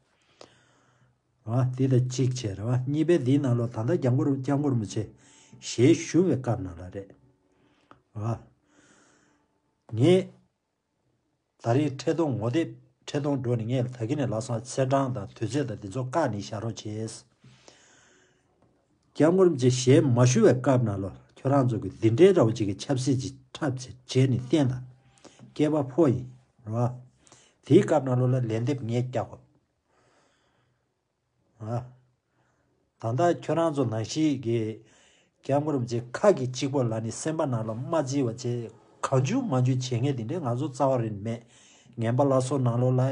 བ། དེ་ལ་གཅིག་བྱས་རེད་བ། གཉིས་པའི་འདིའི་ནང་ལོགས་ད་ལྟ་སྐྱབས་མགོན་སྐྱབས་མགོན་རིན་པོ་ཆེ་ཞལ་བཞུགས་པའི་སྐབས་ནང་ལ་རེད། རེད་བ། ངས་ད་རེས་འཕྲལ་གཏོང་ངོ་དེབ་འཕྲལ་གཏོང་འགྲོ་ནས་ངས་ད་གིན་ནས་ལབ་སོང་། ཚེས་གྲངས་དང་དུས་ཚོད་དང་འདི་ཚོ་བཀག་ནས་བཞག་རོགས་བྱས། སྐྱབས་མགོན་རིན་པོ་ཆེ་ཞལ་མ་བཞུགས་པའི་སྐབས་ནང་ལོགས་ཁྱོད་རང་ཚོ་གི་འདི་འདྲའི་འདྲ་བོ་ཅིག་གི་ཆབ་སྲིད་ཅིག་འཁྲབ་བྱས་བྱས་ནས་བསྟན་དང་། སྐྱེས་པ་ཕོ་ཡིན། རེད་བ། དེའི་སྐབས་ནང་ལོགས་ལ་ལན་འདེབས་ངས་རྒྱག་དགོས། ཨ། ད་ལྟ་ཁྱོད་རང་ཚོ་ནང་བཞིན་གྱི་སྐྱབས་མགོན་རིན་པོ་ཆེ་ཁ་གི་གཅིག་པོ་ལ་ནི་སེམས་པ་ནང་ལ་མ་བརྩི་བ་བྱས། གང་བྱུང་མང་བྱུང་བྱེད་མཁན་དེ་འདྲས་ང་ཚོ་རྩ་བ་རེ་མེད། ངན་པ་ལ་སོགས་ནང་ལོགས་ལ།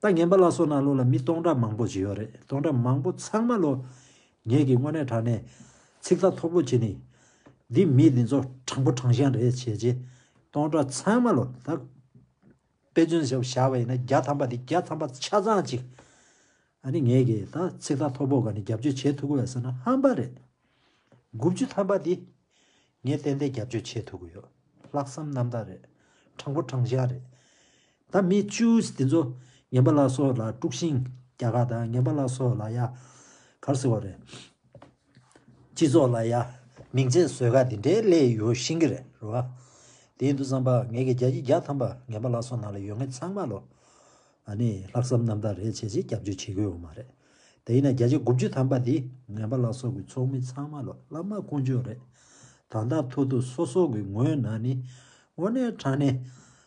ད་ངན་པ་ལ་སོགས་ནང་ལོགས་ལ་མི་སྟོང་ཕྲག་མང་པོ་ཅིག་ཡོད་རེད། སྟོང་ཕྲག་མང་པོ་ཚང་མ་ལོ་ངེད་ཀྱི་དངོས་གནས་དྲང་གནས་ཚིག་ཐག་མཐོ་པོ་བྱས་ནས། འདི་མི་འདི་ཚོ་དྲང་པོ་དྲང་བཞག་རེད་བྱས་རྗེས། སྟོང་ཕྲག་ཚང་མ་ལོ་ད་དཔེ་མཚོན་བཞག་བཞག་པ་ཡིན་ན་བརྒྱ་ཐམ་པ་འདི་བརྒྱ་ཐམ་པ་ཆ་ཚང་ཅིག་ཨ་ནི་ངས་ཀྱིས་ད་ཚིག་ཐག་མཐོ་པོ་ག་ནས་རྒྱབ་སྐྱོར་བྱེད་ཐུབ་ཀྱི་ཡོད་ཟེར་ན་ཧམ་པ་རེད། དགུ་བཅུ་ཐམ་པ་འདི་ངས་ཏན་ཏན་རྒྱབ་སྐྱོར་བྱེད་ཐུབ་ཀྱི་ཡོད། ལྷག་བསམ་རྣམ་དག་རེད། དྲང་པོ་དྲང་བཞག་རེད། ད་མི་བཅུ་དེ་ཚོ་ངན་པ་ལ་སོགས་ལ་དཀྲུག་ཤིང་རྒྱག་ག་དང་། ངན་པ་ལ་སོགས་ལ་ཡ་ག་རེ་ཟེར་བ་རེད། སྤྱི་ཚོགས་ལ་ཡ་མིང་ཚད་བཟོས་ག་དེ་འདྲའི་སླེབས་ཡོད་ཤེས་ཀྱི་རེད། རེད་བ། དེ་ཡིན་དུས་ཙམ་པ་ངེད་ཀྱི་བརྒྱ་ཆ་བརྒྱ་ཐམ་པ་ངན་པ་ལ་སོགས་ནང་ལ་ཡོད་མཁན་ཚང་མ་ལོ། ཨ་ནི་ལྷག་བསམ་རྣམ་དག་རེད་བྱས་ཅིག་སྐྱབས་བཅོལ་བྱེད་དགོས་ཡོད་མ་རེད། དེ་ཡིན་ན་བརྒྱ་ཆ་དགུ་བཅུ་ཐམ་པ་འདི་ངན་པ་ལ་སོགས་ཀྱི་ཚོགས་མི་ཚང་མ་ལོ་བླ་མ་དཀོན་མཆོག་རེད། ད་ལྟ་ཐུག་ཐུག་སོ་སོ་གི་ངོས་ནས་ནི་དངོས་གནས་དྲང་གནས་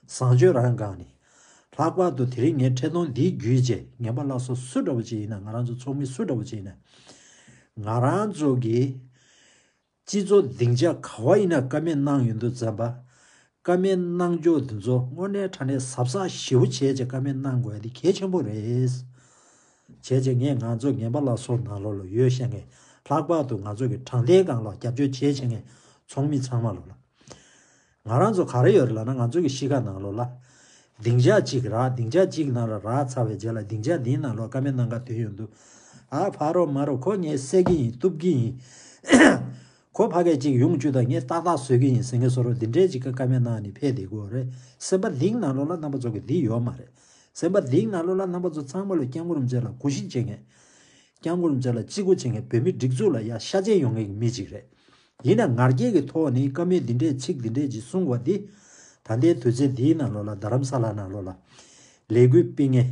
བཟང་སྤྱོད་རང་སྒང་ནས། ལྷག་པར་དུ་དེ་རིང་ངས་འཕྲལ་གཏོང་འདི་བརྒྱུད་བྱས་ངན་པ་ལ་སོགས་སུ་འདྲ་བོ་ཅིག་ཡིན་ན། ང་རང་ཚོ་ཚོགས་མི་སུ་འདྲ་བོ་ཅིག་ཡིན་ན། ང་རང་ཚོ་གི་སྤྱི་ཚོགས་སྡིངས་ཆ་ག་བ་ཡིན་ན་ཀ་མེད་གནང་ཡོང་དུས་ཙམ་པ། ཀ་མེད་གནང་ཕྱོགས་འདི་ཚོ་དངོས་གནས་དྲང་གནས་གཟབ་གཟབ་ཞེ་པོ་བྱས་བྱས་ཀ་མེད་གནང་དགོས་ཡ་དེ་གལ་ཆེན་པོ་རེད། བྱས་བྱས་ངས་ང་ཚོ་ངན་པ་ལ་སོགས་ནང་ལོགས་ལ་ཡོད་བཤད་མཁན། ལྷག་པར་དུ་ང་ཚོ་གི་དྲང་བདེན་སྒང་ལ་སྐྱབས་བཅོལ་བྱས་བྱས་མཁན་ཚོགས་མི་ཚང་མ་ལོ་ལ། ང་རང་ཚོ་ག་རེ་ཡོད་རེད་ལབ་ན། ང་ཚོ་གི་གཤིས་ཀ་ནང་ལོགས་ལ་སྡིངས་ཆ་གཅིག་རག་སྡིངས་ཆ་གཅིག་ནང་ལ་རག་ཚར་བའི་རྗེས་ལ་སྡིངས་ཆ་འདིའི་ནང་ལོགས་ཀ་མེད་གནང་ག་དུས་ཡོང་དུས། ཨ་ཕ་རོ་མ་རོ། ཁོ་ངས་བསད་ཀྱི་ཡིན། གཏུབ་ཀྱི་ཡིན། ཁོ་ཕ་གས་གཅིག་ཡོང་བཅུག་དང་། ངས་ཏག་ཏག་བཟོ་གི་ཡིན་ཟེར་མཁན་བཟོ་འདྲ་འདི་འདྲའི་ཅིག་ཀ་ཀ་མེད་གནང་ནས་ཕེབས་བསྡད་ཀྱི་ཡོད་རེད། སེམས་པ་སྡིངས་ནང་ལོགས་ལ་རྣམ་པ་ཚོ་གི་འདི་ཡོད་མ་རེད། སེམས་པ་སྡིངས་ནང་ལོགས་ལ་རྣམ་པ་ཚོ་ཚང་མ་ལ་སྐྱབས་མགོན་རིན་པོ་ཆེ་ལ་གུས་ཞབས་བྱེད་མཁན། སྐྱབས་མགོན་རིན་པོ་ཆེ་ལ་བརྩི་བཀུར་བྱེད་མཁན། བོད་མི་སྒྲིག་འཛུགས་ལ་ཡ་ཤ་ཚ་ཡོང་མཁན་གྱི་མི་ཅིག་རེད། ཡིན་ན་ང་རྒྱལ་གྱི་ཐོག་ནས་ཀ་མེད་འདི་འདྲའི་ཚིག་འདི་འདྲའི་ཅིག་གསུང་བ་འདི། ད་ལྟའི་དུས་ཚོད་འདིའི་ནང་ལོགས་ལ་རྡ་རམ་ས་ལ་ནང་ལོགས་ལ་ལས་འགུལ་སྤེལ་མཁན།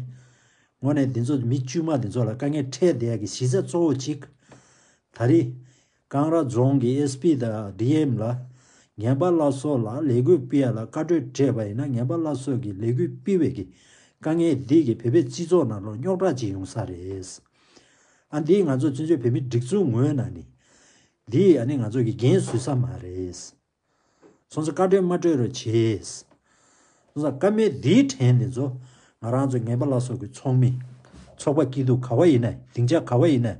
དངོས་གནས་འདི་ཚོ་མི་དཀྱུས་མ་འདི་ཚོ་ལ་དཀའ་ངལ་འཕྲད་བསྡད་ཡ་གི་གཞི་རྩ་གཙོ་བོ་གཅིག་ད་རེས་ཀང་ར་རྫོང་གི་ཨེས་པི་དང་ཌི་ཨེམ་ལ་ངན་པ་ལ་སོགས་ལ་ལས་འགུལ་སྤེལ་ཡ་ལ་བཀའ་འཁྲོལ་སྤྲད་པ་ཡིན་ན། ངན་པ་ལ་སོགས་ཀྱི་ལས་འགུལ་སྤེལ་བའི་གི་དཀའ་ངལ་འདི་གི་བོད་པའི་སྤྱི་ཚོགས་ནང་ལོགས་རྙོག་དྲ་ཅིག་ཡོང་ས་རེད། ཨ་འདི་ང་ཚོ་བཙན་བྱོལ་བོད་མི་སྒྲིག་འཛུགས་ངོས་ནས་ནི་འདི་ཨ་ནི་ང་ཚོ་གི་འགན་བཟོད་ས་མ་རེད། སོང་ཙང་བཀའ་འཁྲོལ་མ་སྤྲོད་རོགས་བྱེད། སོང་ཙང་ཀ་མེད་འདིའི་ཕྲན་འདི་ཚོ་ང་རང་ཚོ་ངན་པ་ལ་སོགས་ཀྱི་ཚོགས་མི། ཚོགས་པ་སྐྱིད་སྡུག་ག་བ་ཡིན་ན། སྡིངས་ཆ་ག་བ་ཡིན་ན།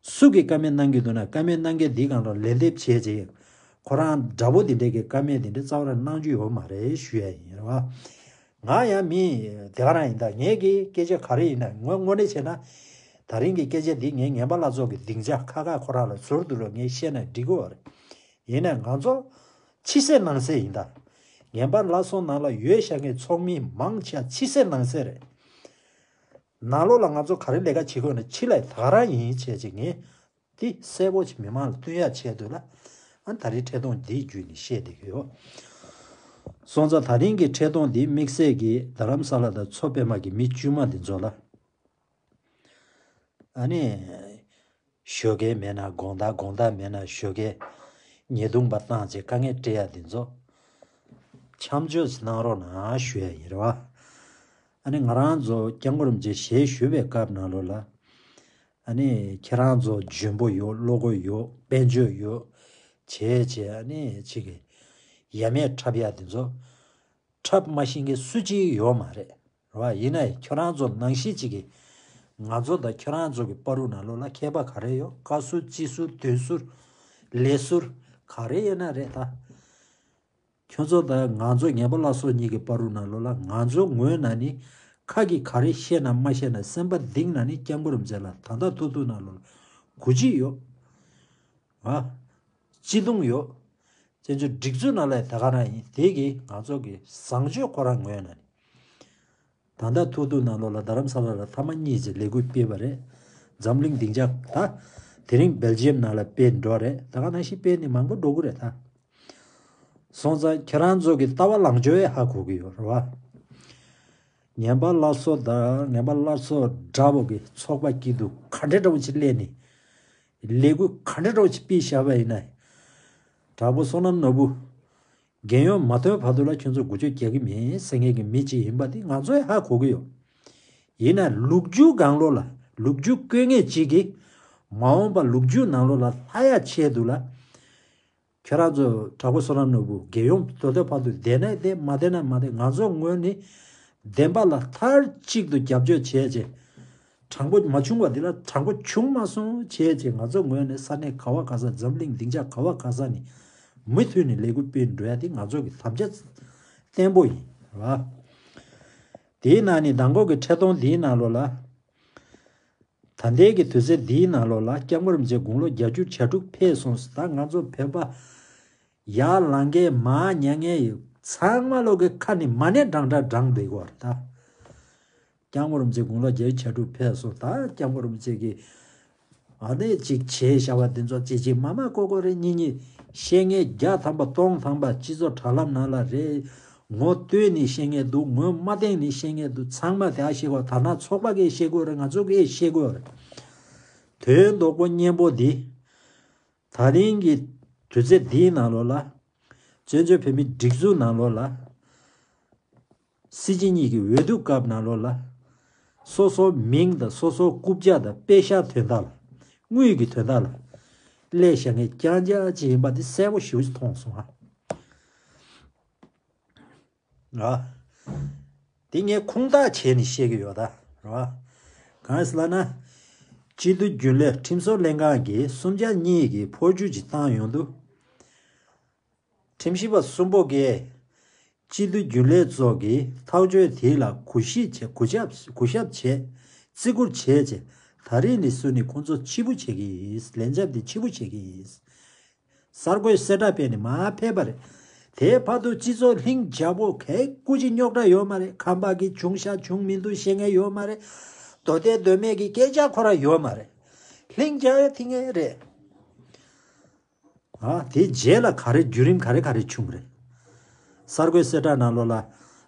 སུ་གིས་ཀ་མེད་གནང་གི་འདུག་ན། ཀ་མེད་གནང་མཁན་འདིའི་སྒང་ལ་ལན་འདེབས་བྱས་རྗེས་ཁོ་རང་འདྲ་པོ་འདི་འདྲས་ཀྱི་ཀ་མེད་འདི་འདྲས་རྩ་བ་རང་གནང་རྒྱུ་ཡོད་མ་རེད་ཞུ་ཡ་ཡིན། རེད་བ། ང་ཡང་མི་དེ་ག་རང་ཡིན། ད་ངེད་ཀྱི་སྐད་ཆ་ག་རེ་ཡིན་ན། ངོ་དངོས་གནས་བྱས་ན་ད་རིང་གི་སྐད་ཆ་འདི་ངས་ངན་པ་ལ་སོགས་ཀྱི་སྡིངས་ཆ་ཁ་ཁ་ཁོ་རང་ལ་ཟུར་དུ་རོགས་ངས་བཤད་ན་འགྲིག་གི་ཡོད་རེད། ཡིན་ནའི་ང་ཚོ་ཕྱི་གསལ་ནང་གསལ་ཡིན། ད་ངན་པ་ལ་སོགས་ནང་ལ་ཡོད་བཞག་མཁན་ཚོགས་མི་མང་ཆེ་བ་ཕྱི་གསལ་ནང་གསལ་རེད། ནང་ལོགས་ལ་ང་ཚོ་ག་རེ་ལས་ཀ་བྱེད་དགོས་ན་ཕྱི་ལ་ད་ག་རང་ཡིན་བྱས་ཅིག་ངས་འདི་གསལ་པོ་ཅིག་མི་མང་ལ་སྟོན་ཡ་ཆེད་དུ་ལ། ཨ་ད་རེས་འཕྲལ་གཏོང་འདི་བརྒྱུད་ནས་བཤད་བསྡད་ཀྱི་ཡོད། སོང་ཙང་ད་རིང་གི་འཕྲལ་གཏོང་འདི་དམིགས་བསལ་གྱིས་རྡ་རམ་ས་ལ་དང་མཚོ་པད་མ་གི་མི་དཀྱུས་མ་འདི་ཚོ་ལ། ཨ་ནི་ཞོགས་ཀས་མེད་ན་དགོང་དག་དགོང་དག་མེད་ན་ཞོགས་ཀས་ཉེས་རྡུང་པ་བཏང་བྱས་དཀའ་ངལ་སྤྲད་ཡ་འདི་ཚོ་མཚམས་འཇོག་གནང་རོགས་གནང་ཞུ་ཡ་ཡིན། རེད་བ། ཨ་ནི་ང་རང་ཚོ་སྐྱབས་མགོན་རིན་པོ་ཆེ་ཞལ་བཞུགས་པའི་སྐབས་ནང་ལོགས་ལ། ཨ་ནི་ཁྱེད་རང་ཚོ་འཇོན་པོ་ཡོད། བློ་ཁོག་ཡོད། དཔལ་འབྱོར་ཡོད། བྱས་བྱས་ཨ་ནི་ཅིག་གི་ཡ་མེད་འཁྲབ་ཡ་འདི་ཚོ་འཁྲབ་མ་ཤེས་མཁན་སུ་གཅིག་ཡོད་མ་རེད། རེད་བ། ཡིན་ནའི་ཁྱོད་རང་ཚོ་ནང་བཞིན་གཅིག་གིས་ང་ཚོ་དང་ཁྱོད་རང་ཚོ་གི་བར་དུ་ནང་ལོགས་ལ་ཁྱད་པར་ག་རེ་ཡོད། བཀའ་ཟུར་སྤྱི་ཟུར་དོན་ཟུར་ལས་ཟུར་ག་རེ་ཡོད་ན་རེད་ད། ཁྱོད་ཚོ་དང་ང་ཚོ་ངན་པ་ལ་སོགས་གཉིས་ཀྱི་བར་དུ་ནང་ལོགས་ལ་ང་ཚོ་ངོས་ནས་ནི་ཁ་གིས་ག་རེ་བཤད་ན་མ་བཤད་ན་སེམས་པ་གཏིང་ནས་ནི་སྐྱབས་མགོན་རིན་པོ་ཆེ་ལ་ད་ལྟ་ཐུག་ཐུག་ནང་ལོགས་ལ་གུས་བརྩི་ཡོད། ཨ། བརྩི་མཐོང་ཡོད། བཙན་བྱོལ་སྒྲིག་འཛུགས་ནང་ལ་ད་ག་རང་ཡིན། དེ་གིས་ང་ཚོ་གི་བཟང་སྤྱོད་ཁོ་རང་ངོས་ནས་ནི། ད་ལྟ་ཐུག་ཐུག་ནང་ལོགས་ལ་རྡ་རམ་ས་ལ་ལ་ཐེངས་མ་གཉིས་ཀྱི་ལས་འགུལ་སྤེལ་བ་རེད། འཛམ་གླིང་སྡིངས་ཆ་ད་དེ་རིང་སྦེལ་ཇི་ཡམ་ནང་ལ་སྤེལ་འགྲོ་རེད། ད་ག་ནང་བཞིན་སྤེལ་ནས་མང་པོ་འགྲོ་གི་རེད་ད། སོང་ཙང་ཁྱེད་རང་ཚོ་གི་ལྟ་བ་ལངས་ཕྱོགས་ཡང་ཧ་གོ་གི་ཡོད་རེད་བ། ངན་པ་སླར་གསོ་དང་ངན་པ་སླར་གསོ་འདྲ་པོ་གི་ཚོགས་པ་སྐྱིད་སྡུག་ག་འདྲ་འདྲ་པོ་ཅིག་སླེབས་ནས་ལས་འགུལ་ག་འདྲ་འདྲ་པོ་ཅིག་སྤེལ་བཞག་པ་ཡིན་ན། དྲག་པོ་བསོད་ནམས་ནོར་བུ་རྒྱལ་ཡོངས་མ་ཐོན་བར་དུ་ལ་ཁྱོད་ཚོ་འགུལ་སྐྱོད་རྒྱག་གི་མིན་ཟེར་མཁན་གྱི་མི་ཅིག་ཡིན་པ་དེ་ང་ཚོས་ཧ་གོ་གི་ཡོད། ཡིན་ན་ལུག་རྒྱུ་སྒང་ལོགས་ལ་ལུག་རྒྱུ་བརྐོས་མཁན་ཅིག་གིས་མ་འོངས་པ་ལུག་རྒྱུ་ནང་ལོགས་ལ་ལྷག་ཡ་ཆེད་དུ་ལ། ཁྱོད་རང་ཚོ་དྲག་པོ་བསོད་ནམས་ནོར་བུ་རྒྱལ་ཡོངས་མདོ་སྟོད་བར་དུ་བསྡད་ན་བསྡད། མ་བསྡད་ན་མ་བསྡད། ང་ཚོ་ངོས་ནས་བདེན་པ་ལ་མཐའ་གཅིག་ཏུ་རྒྱབ་སྐྱོར་བྱས་རྗེས། དྲང་པོ་མ་བྱུང་བ་འདི་ལ་དྲང་པོ་བྱུང་མ་སོང་བྱས་རྗེས། ང་ཚོ་ངོས་ནས་ས་གནས་ག་བ་ག་ས། འཛམ་གླིང་སྡིངས་ཆ་ག་བ་ག་ས་ནས་མུ་མཐུད་ནས་ལས་འགུལ་སྤེལ་འགྲོ་ཡ་དེ་ང་ཚོ་གི་དམ་བཅའ་བརྟན་པོ་ཡིན་ར། དེའི་ནང་ནས་མདང་དགོང་གི་འཕྲལ་གཏོང་འདིའི་ནང་ལོགས་ལ། ད་ལྟའི་གི་དུས་ཚོད་འདིའི་ནང་ལོགས་ལ་སྐྱབས་མགོན་རིན་པོ་ཆེ་དགུང་ལོ་བརྒྱད་ཅུ་གྱ་དྲུག་ཕེབས་སོང་ཟེར། ད་ང་ཚོ་བོད་པ་ཡར་ལངས་མཁན་མར་ཉལ་མཁན་ཡི་ ཚང་མ་ལོག་གི་ཁ་ནས་མ་ཎི་བགྲང་བགྲང་བགྲང་བསྡད་དགོས་རེད་ད། སྐྱབས་མགོན་རིན་པོ་ཆེ་དགུང་ལོ་བརྒྱད་ཅུ་གྱ་དྲུག་ཕེབས་སོང་ད། སྐྱབས་མགོན་རིན་པོ་ཆེ་གིས་ཨ་ནི་ཅིག་བྱས་བཞག་པ་འདི་ཚོ་ཅིག་ཅིག་མ་མ་ཀོ་ཀོ་རེ་གཉིས་གཉིས་བཤད་མཁན་བརྒྱ་ཐམ་པ་སྟོང་ཐམ་པ་སྤྱི་ཚོགས་དྲ་ལམ་ནང་ལ་རེད། ངོ་བསྟོད་ནས་བཤད་མཁན་འདུག་ངོ་མ་བསྟན་ནས་བཤད་མཁན་འདུག་ཚང་མ་དེ་ཨ་བཤད་དགོས། ད་ནང་ཚོགས་པ་གིས་བཤད་དགོས་རེད། ང་ཚོ་གིས་བཤད་དགོས་རེད། དོན་རྡོག་པོ་སྙན་པོ་འདི། ད་རིང་གི་དུས་ཚོད་འདིའི་ནང་ལོགས་ལ། བཙན་བྱོལ་བོད་མིའི་སྒྲིག་འཛུགས་ནང་ལོགས་ལ། སྲིད་སྤྱི་གཉིས་ཀྱི་འོས་བསྡུ་སྐབས་ནང་ལོགས་ལ། སོ་སོའི་མིང་དང་སོ་སོའི་རྐུབ་བཀྱག་དང་པེ་ཤག་དོན་དག་ལ། དངུལ་གྱི་དོན་དག་ལ། སླེབས་བཞག་མཁན་རྐྱང་རྐྱང་ཅིག་ཡིན་པ་འདི་གསལ་པོ་ཞེ་པོ་ཅིག་མཐོང་སོང་ཨ། ཨ། དེ་ངས་ཁུངས་དག་བྱས་ནས་བཤད་ཀྱི་ཡོད་ད། རེད་བ། གང་ཡིན་ཟེར་ལབ་ན། སྤྱི་འཐུས་རྒྱུན་ལས་ཁྲིམས་བཟོ་ལྷན་ཁང་གིས་གསུམ་ཆ་གཉིས་ཀྱི་འཕོ་འགྱུར་ཅིག་བཏང་ཡོང་དུས། ཁྲིམས་ཞིབ་པ་གསུམ་པོ་གིས་སྤྱི་འཐུས་རྒྱུན་ལས་ཚོ་གིས་ཐག་གཅོད་དེ་ལ་གུས་ཞབས་བྱས། གུས་ཞབས་གུས་ཞབས་བྱས། བརྩི་བཀུར་བྱས་བྱས། ད་རེས་ནས་བཟུང་ནས་ཁོང་ཚོ་ཕྱི་པོ་བྱེད་ཀྱི་ཡིན། ལན་ཆབ་དེ་ཕྱི་པོ་བྱེད་ཀྱི་ཡིན། གསར་འགོད་གསལ་བསྒྲགས་སྤེལ་ནས་མར་ཕེབས་པ་རེད། དེའི་བར་དུ་སྤྱི་ཚོགས་ལྷིང་འཇགས་པོ་གས་སྐུ་མཁྱེན་རྙོག་དྲ་ཡོད་མ་རེད། ཁམས་པ་གི་བྱུང་ཤག་བྱུང་མི་འདུག་བཤད་མཁན་ཡོད་མ་རེད། མདོ་སྟོད་མདོ་སྨད་ཀྱི་སྐད་ཆ་ཁོ་རང་ཡོད་མ་རེད། ལྷིང་འཇགས་ཡོད་ཐིང་ངེ་རེད། ཨ། དེ་རྗེས་ལ་ག་རེ་བརྒྱུད་རིམ་ག་རེ་ག་རེ་བྱུང་རེད། གསར་འགོད་གསལ་བསྒྲགས་ནང་ལོགས་ལ།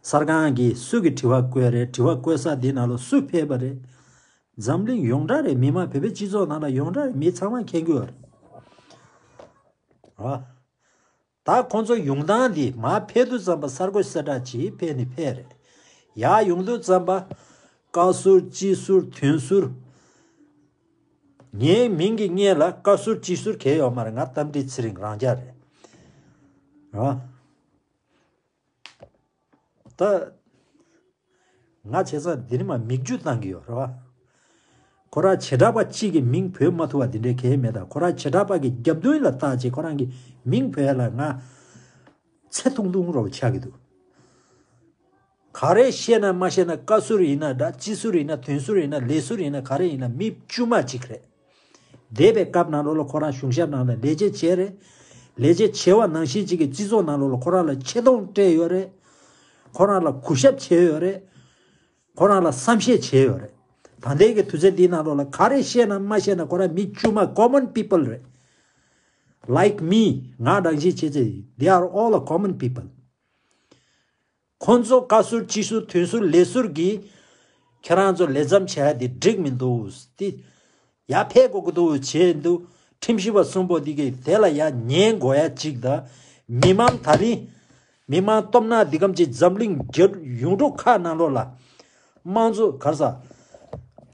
གསར་ཁང་གིས་སུ་གི་དྲི་བ་བཀོད་རེད། དྲི་བ་བཀོད་ས་དེ་ནང་ལོགས་སུ་ཕེབས་པ་རེད། འཛམ་གླིང་ཡོངས་གྲགས་རེད། མི་མང་བོད་པའི་སྤྱི་ཚོགས་ནང་ལ་ཡོངས་གྲགས་རེད། མི་ཚང་མ་མཁྱེན་གྱི་ཡོད་རེད། ཨ། ད་ཁོང་ཚོ་ཡོང་སྟངས་འདི་མར་ཕེབས་དུས་ཙམ་པ་གསར་འགོད་གསལ་བསྒྲགས་ཅིག་ཕེབས་ནས་ཕེབས་རེད། ཡར་ཡོང་དུས་ཙམ་པ། བཀའ་ཟུར་སྤྱི་ཟུར་དོན་ཟུར། ངའི་མིང་གི་སྔོན་ལ་བཀའ་ཟུར་སྤྱི་ཟུར་གང་ཡང་ཡོད་མ་རེད། ང་རྟ་མགྲིན་ཚེ་རིང་རང་རྐྱ་རེད། རེད་བ། ད། ང་བྱས་ཙང་འདི་ནས་མར་མིག་ཆུ་བཏང་གི་ཡོད་རེད་བ། ཁོ་རང་བྱེ་བྲག་པ་གཅིག་གི་མིང་འབོད་མ་ཐུབ་པ་འདི་འདྲའི་གང་ཡང་མེད། ད་ཁོ་རང་བྱེ་བྲག་པ་གི་རྒྱབ་མདུན་ལ་བལྟས་བྱས་ཁོ་རང་གི་མིང་འབོད་ཡ་ལ་ང་ཚེ་ཐུང་ཐུང་རོ་ཆགས་ཀྱི་འདུག་ག་རེ་བཤད་ན་མ་བཤད་ན། བཀའ་ཟུར་ཡིན་ན་འདྲ། སྤྱི་ཟུར་ཡིན་ན། དོན་ཟུར་ཡིན་ན། ལས་ཟུར་ཡིན་ན། ག་རེ་ཡིན་ན་མི་དཀྱུས་མ་གཅིག་རེད། འདས་པའི་སྐབས་ནང་ལོགས་ལ་ཁོ་རང་གཞུང་ཞབས་ནང་ལ་ལས་བྱེད་བྱས་རེད། ལས་བྱེད་བྱས་པ་ནང་བཞིན་གཅིག་གི་སྤྱི་ཚོགས་ནང་ལོགས་ལ་ཁོ་རང་ལ་ཆེ་མཐོང་སྤྲད་ཡོད་རེད། ཁོ་རང་ལ་གུས་ཞབས་བྱས་ཡོད་རེད། ཁོ་རང་ལ་བསམ་ཤེས་བྱས་ཡོད་རེད། ད་ལྟའི་གི་དུས་ཚོད་འདིའི་ནང་ལོགས་ལ་ག་རེ་བཤད་ན་མ་བཤད་ན་ཁོ་རང་མི་དཀྱུས་མ་common people་རེད། Like me. ང་རང་བཞིན་བྱས་ཚེ། They are all a common people. ཁོང་ཚོ་བཀའ་ཟུར་སྤྱི་ཟུར་དོན་ཟུར་ལས་ཟུར་གྱིས་ཁྱེད་རང་ཚོ་ལས་མཚམས་བྱས་ཏེ་འགྲིག་མི་འདུག་དེ་ཡར་ཕེབས་དགོས་ཀྱི་འདུག་བྱས་འདུག་ཁྲིམས་ཞིབ་པ་གསུམ་པོ་འདི་གིས་དེ་ལ་ཡར་ཉན་དགོས་ཡ་གཅིག་དང་། མི་མང་ད་རིང་མི་མང་སྟོབས་ན་འདི་གམ་གྱི་འཛམ་གླིང་རྒྱལ་ཡུལ་གྲུ་ཁག་ནང་ལོགས་ལ། དམངས་གཙོ་ག་རེ་ཟ།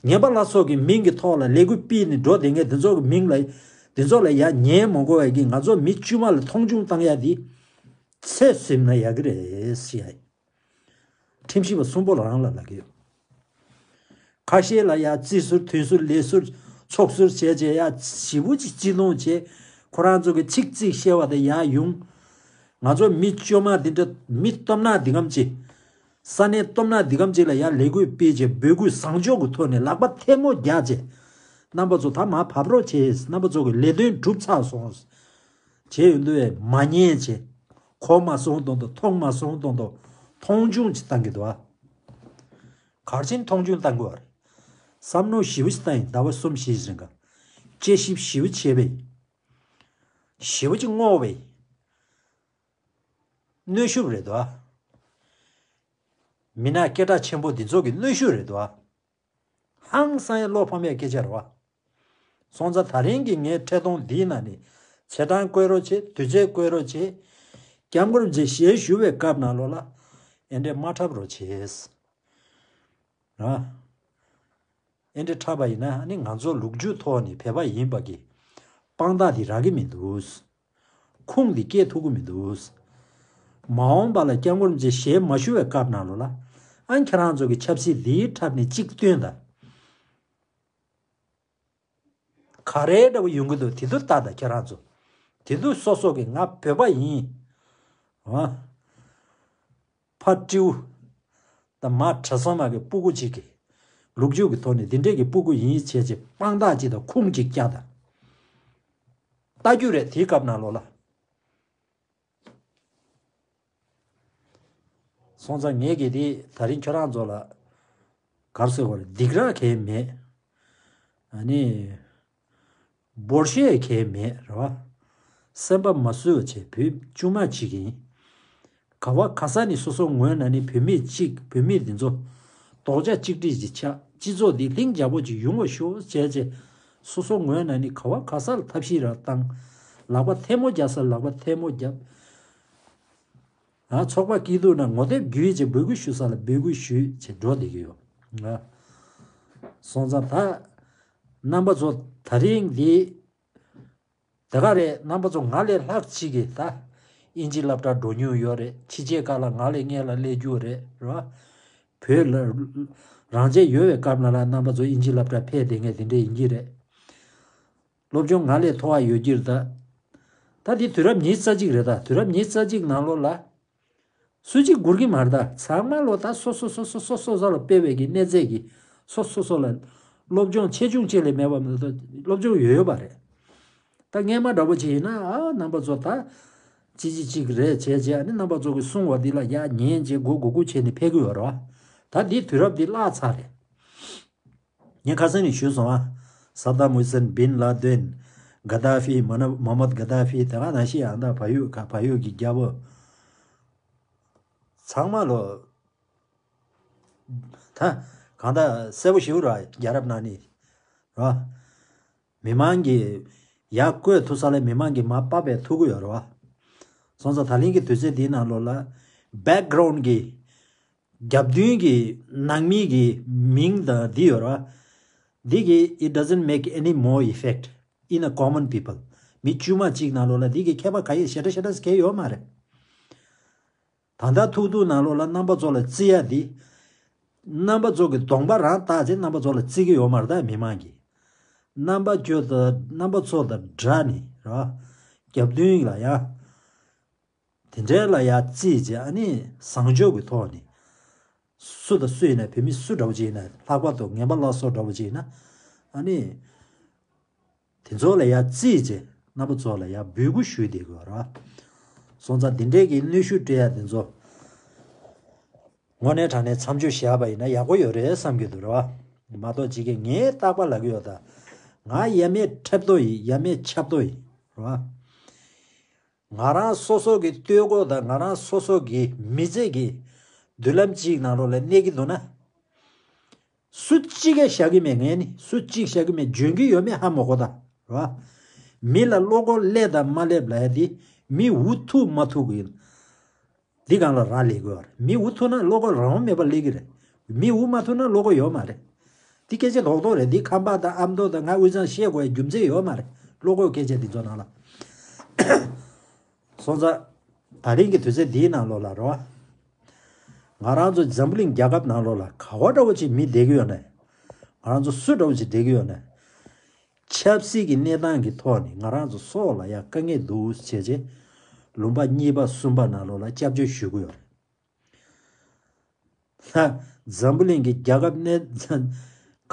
ངན་པ་ལ་སོགས་ཀྱི་མིང་གི་ཐོག་ལ་ལས་འགུལ་སྤེལ་ནས་འགྲོ་བསྡད་མཁན་དེ་ཚོ་གི་མིང་ལ། དེ་ཚོ་ལ་ཡར་ཉན་མ་དགོས་པ་གི་ང་ཚོ་མི་དཀྱུས་མ་ལ་མཐོང་ཆུང་བཏང་ཡ་འདི། ཚད་ཟིན་ན་ཡག་གི་རེད་ཟེར་ཡ། ཁྲིམས་ཞིབ་པ་གསུམ་པོ་རང་ལ་ལབ་ཀྱི་ཡོད། ཁ་ཤས་ལ་ཡ་རྩིས་ཟུར་དོན་ཟུར་ལས་ཟུར་ཚོགས་ཟུར་བྱས་བྱས་ཡ་ཞེ་པོ་ཅིག་སྤྱི་མཐོང་བྱས། ཁོ་རང་ཚོ་གི་ཚིག་རྩིས་བཤད་པ་དེ་ཡར་ཡོང་། ང་ཚོ་མི་དཀྱུས་མ་འདི་འདྲ་མི་སྟོབས་ན་འདི་གམ་ཅིག་ས་གནས་སྟོབས་ན་འདི་གམ་ཅིག་ལ་ཡ་ལས་འགུལ་སྤེལ་བྱས་འབོད་སྐུལ་བཟང་ཕྱོགས་ཀྱི་ཐོག་ནས་ལག་པ་ཐལ་མོ་རྒྱག་བྱས། རྣམ་པ་ཚོ་ད་མར་བབས་རོགས་བྱས། རྣམ་པ་ཚོ་གི་ལས་དོན་གྲུབ་ཚར་སོང་། བྱས་ཡོང་དུས་མ་ཉན་བྱས། གོ་མ་སོང་དོན་དུ། མཐོང་མ་སོང་དོན་དུ། མཐོང་ཆུང་ཅིག་བཏང་གི་འདུག་ཨ། ག་རེ་བྱས་མཐོང་ཆུང་བཏང་དགོས་པ་རེད། བསམ་བློ་ཞེ་པོ་ཅིག་བཏང་ཡིན། ཟླ་བ་གསུམ་བཞི་རིང་ག་དཔྱད་ཞིབ་ཞེ་པོ་བྱས་པས། ཞེ་པོ་ཅིག་བསྔོགས་པས། གནོན་ཤུགས་རེད་དོ། མི་སྣ་སྐད་གྲགས་ཆེན་པོ་འདི་ཚོ་གི་གནོན་ཤུགས་རེད་དོ། ཧང་སང་ཡ་བློ་ཕམ་ཡ་སྐད་ཆ་རེད་བ། སོང་ཙང་ད་རིང་གི་ངའི་འཕྲིན་གཏོང་འདིའི་ནང་ནས་ཚེས་གྲངས་བཀོད་རོགས་བྱེད། དུས་ཚོད་བཀོད་རོགས་བྱེད། སྐྱབས་མགོན་རིན་པོ་ཆེ་ཞལ་བཞུགས་པའི་སྐབས་ནང་ལོགས་ལ་ཨེ་འདྲས་མ་འཁྲབ་རོགས་བྱེད། ར། ཨེ་འདྲས་འཁྲབ་པ་ཡིན་ན་ཨ་ནི་ང་ཚོ་ལོ་རྒྱུས་ཐོག་ནས་བོད་པ་ཡིན་པ་གི་དཔང་རྟགས་དེ་རག་གི་མི་འདུག་ཁུངས་དེ་སྐྱེལ་ཐུབ་ཀྱི་མི་འདུག་མ་འོངས་པ་ལ་སྐྱབས་མགོན་རིན་པོ་ཆེ་ཞལ་མ་བཞུགས་པའི་སྐབས་ནང་ལོགས་ལ་ཨ་ཁྱེད་རང་ཚོ་གི་ཆབ་སྲིད་འདིའི་འཁྲབ་ནས་གཅིག་སྟོན་དང་། ག་རེ་འདྲ་བོ་ཡོང་གི་འདུག་དེ་དུས་ལྟ་དང་ཁྱེད་རང་ཚོ། དེ་དུས་སོ་སོ་གི་ང་བོད་པ་ཡིན། ཨ། ཕ་སྤྲེའུ་དང་མ་གྲྭ་ཚང་མ་གི་སྤུ་གུ་གཅིག་གི་ལོ་རྒྱུས་ཀྱི་ཐོག་ནས་འདི་འདྲས་ཀྱི་སྤུ་གུ་ཡིན་བྱས་ཀྱི་དཔང་རྟགས་གཅིག་དང་ཁུངས་གཅིག་བསྐྱལ་དང་། ལྟ་རྒྱུ་རེད་དེའི་སྐབས་ནང་ལོགས་ལ། སོང་ཙང་ངས་གི་དེ་ད་རིང་ཁྱོད་རང་ཚོ་ལ་གར་སོས་བར་སྡིགས་ར་གས་མེད། ཨ་ནི། འབོར་ཤེས་གས་མེད་རེད་བ། སེམས་པ་མ་བཟོད་བྱས་བོད་ཆུང་མ་གཅིག་ཡིན། ག་བ་ག་ས་ནས་སོ་སོ་ངོས་ན་ནི་བོད་མི་གཅིག་བོད་མི་འདི་ཚོ་རྡོག་རྩ་གཅིག་སྒྲིལ་གྱི་ཆ་སྤྱི་ཚོགས་འདི་ལྷིང་འཇགས་པོ་ཅིག་ཡོང་བ་ཤོག་བྱས་བྱས། སོ་སོ་ངོས་ན་ནི་ག་བ་ག་ས་ལ་ཐབས་ཤེས་ར་བཏང་། ལག་པ་ཐལ་མོ་རྒྱག་ས་ལག་པ་ཐལ་མོ་རྒྱབ། ཨ་ཚོགས་པ་སྐྱིད་སྡུག་ན་ངོ་དེབ་བརྒྱུད་ཅེས་འབོད་སྐུལ་ཞུ་ས་ལ་འབོད་སྐུལ་ཞུས་ཅེས་འགྲོ་བསྡད་ཀྱི་ཡོད། ང་སོང་ཙང་ད་རྣམ་པ་ཚོ་ད་རིང་འདི་དེ་ག་རེད། རྣམ་པ་ཚོ་ང་ལས་ལྷག་ཅིག་གིས་ད་ཨིན་ཇི་སློབ་གྲྭ་འགྲོ་མྱོང་ཡོད་རེད། ཕྱི་རྒྱལ་ཁག་ལ་ང་ལས་སྔོན་ལ་སླེབས་རྒྱུ་རེད་རེད་བ། བོད་ལ་རང་བཙན་ཡོད་པའི་སྐབས་ལ་ལ་རྣམ་པ་ཚོ་ཨིན་ཇི་སློབ་གྲྭ་ཕེབས་བསྡད་མཁན་དེ་འདྲ་ཡིན་གྱི་རེད། སློབ་སྦྱོང་ང་ལས་མཐོ་བ་ཡོད་ཀྱི་རེད་ད། ད་འདི་དུས་རབས་ཉི་ཤུ་རྩ་གཅིག་རེད་ད། དུས་རབས་ཉི་ཤུ་རྩ་གཅིག་ནང་ལོགས་ལ་སུ་གཅིག་སྒུར་གྱི་མ་རེད་ད། ཚང་མ་ལོ་ད་སོ་སོ་སོ་སོ་སོ་སོ་སོ་ལ་སྤེལ་བའི་གི་གནས་ཚད་ཀྱི་སོ་སོ་སོ་ལ་སློབ་སྦྱོང་ཆེ་ཆུང་གཅིག་ལས་མེད་པ་མ་གཏོགས་སློབ་སྦྱོང་ཡོད་ཡོད་པ་རེད། ད་སྔས་མ་འདྲ་པོ་ཅིག་ཡིན་ན་ཨ་རྣམ་པ་ཚོ་ད་ཅི་ཅི་ཅིག་རེད་བྱས་བྱས། ཨ་ནི་རྣམ་པ་ཚོ་གི་གསུང་བ་འདི་ལ་ཡ་ཉན་བྱས་མགོ་སྒུར་སྒུར་བྱས་ནས་ཕེབས་ཀྱི་ཡོད་རེད་བ། ད་འདི་དུས་རབས་འདི་བརླག་ཚར་རེད། ངས་ཁ་སང་ནས་ཞུས་སོང་ཨ། སད་དམ་ཧུ་སེན། བིན་ལ་དིན། ག་དཱ་ཧྥི། མོ་ན་མོ་ཧམ་མད་ག་དཱ་ཧྥི། དེ་ག་ནང་བཞིན་ཨ་ད་བལ་ཡུལ་ག་བལ་ཡུལ་གྱི་རྒྱལ་པོ་ཚང་མ་ལོ། ད་གང་ལྟར་གསལ་པོ་ཞིག་ར་རྒྱལ་རབས་ནང་ནས་ར། མི་མང་གིས་ཡར་བཀོད་ཐུབ་ས་ལས་མི་མང་གིས་མར་ཕབ་པའི་ཐུག་གི་ཡོད་རེད་བ། སོང་ཙང་ད་ལན་གྱི་དུས་ཚོད་འདིའི་ནང་ལོགས་ལ་བེག་གྷ་རའུན་གྱི་རྒྱབ་མདུན་གྱི་ནང་མི་གི་མིང་དང་འདི་ཡོད་རེད་བ། འདི་གི་it doesn't make any more effect in a common people. མི་དཀྱུས་མ་གཅིག་ནང་ལོགས་ལ་འདི་གི་ཁྱད་པར་ག་ཡོད་ཞེ་དྲག་ཞེ་དྲག་གལ་ཡོད་མ་རེད། ད་ལྟ་ཐུག་ཐུག་ནང་ལོགས་ལ་རྣམ་པ་ཚོ་ལ་བརྩི་ཡ་འདི། རྣམ་པ་ཚོ་གི་གདོང་པ་རང་བལྟས་ཚེ་རྣམ་པ་ཚོ་ལ་བརྩི་གི་ཡོད་མ་རེད་ད་མི་མང་གིས། རྣམ་པ་ཚོ་དང་རྣམ་པ་ཚོ་དང་འདྲ་ནི་ར། རྒྱབ་མདུན་ལ་ཡ། དེ་འདྲའི་ལ་ཡ་བརྩིས་རྗེས་ཨ་ནི་བཟང་སྤྱོད་ཀྱི་ཐོག་ནས། སུ་དང་སུ་ཡིན་ན་བོད་མི་སུ་འདྲ་བོ་ཅིག་ཡིན་ན་ལྷག་པར་དུ་ངན་པ་ལ་སོགས་འདྲ་བོ་ཅིག་ཡིན་ན། ཨ་ནི། དེ་ཚོ་ལ་ཡ་བརྩིས་རྗེས་རྣམ་པ་ཚོ་ལ་ཡ་འབོད་སྐུལ་ཞུས་བསྡད་དགོས་ར། སོང་ཙང་འདི་འདྲའི་གི་གནོན་ཤུགས་སྤྲད་ཡ་དེ་ཚོ་དངོས་གནས་དྲང་གནས་མཚམས་འཇོག་བཞག་པ་ཡིན་ན་ཡག་པོ་ཡོད་རེད་བསམ་གྱི་འདུག་ར། མ་གཏོགས་ཅིག་གིས་ངས་རྟག་པར་ལབ་ཀྱི་ཡོད་ད། ང་ཡ་མེད་འཁྲབ་ཏོ་ཡིན། ཡ་མེད་འཁྲབ་ཏོ་ཡིན་ར། ང་རང་སོ་སོ་གི་ལྟོས་གོས་དང་ང་རང་སོ་སོ་གི་མི་ཚེ་གི་མདུན་ལམ་གཅིག་ནང་ལོགས་ལ་གནས་ཀྱི་འདུག་ན། སུ་གཅིག་གིས་བཞག་གི་མེད། ངས་ནི་སུ་གཅིག་བཞག་གི་མེད། འཇོན་གྱི་ཡོད་མེད་ཧ་མ་གོ་ད། ར། མི་ལ་བློ་ཁོག་སླེབས་དང་མ་སླེབས་ལ་ཡ་དེ་མི་འུ་ཐུག་མ་ཐུག་གི་འདི་སྒང་ལ་རག་ལས་དགོས་པ་རེད། མི་འུ་ཐུག་ན་བློ་ཁོག་རང་དབང་མེད་པ་སླེབས་ཀྱི་རེད། མི་འུ་མ་ཐུག་ན་བློ་ཁོག་ཡོད་མ་རེད། འདི་སྐད་ཆ་རྡོག་རྡོག་རེད། འདི་ཁམས་པ་དང་ཨ་མདོ་དང་ང་དབུས་གཙང་བཤད་དགོས་ཡ་རྒྱུ་མཚན་ཡོད་མ་རེད། བློ་ཁོག་སྐད་ཆ་འདི་ཚོ་ནང་ལ། སོང་ཙང་། ད་རིང་གི་དུས་ཚོད་འདིའི་ནང་ལོགས་ལ་རོ། ང་རང་ཚོ་འཛམ་བུ་གླིང་རྒྱལ་ཁབ་ནང་ལོགས་ལ་ག་བ་འདྲ་བོ་ཅིག་མི་བསྡད་ཀྱི་ཡོད་ན། ང་རང་ཚོ་སུ་འདྲ་བོ་ཅིག་བསྡད་ཀྱི་ཡོད་ན། ཆབ་སྲིད་ཀྱི་གནས་སྟངས་ཀྱི་ཐོག་ནས་ང་རང་ཚོ་སྲོག་ལ་ཡང་དཀའ་ངལ་འདུག་བྱས་རྗེས། ལུང་པ་གཉིས་པ་གསུམ་པ་ནང་ལོགས་ལ་སྐྱབས་བཅོལ་ཞུ་གི་ཡོད་རེད། ལྷ། འཛམ་བུ་གླིང་གི་རྒྱལ་ཁབ་གནས།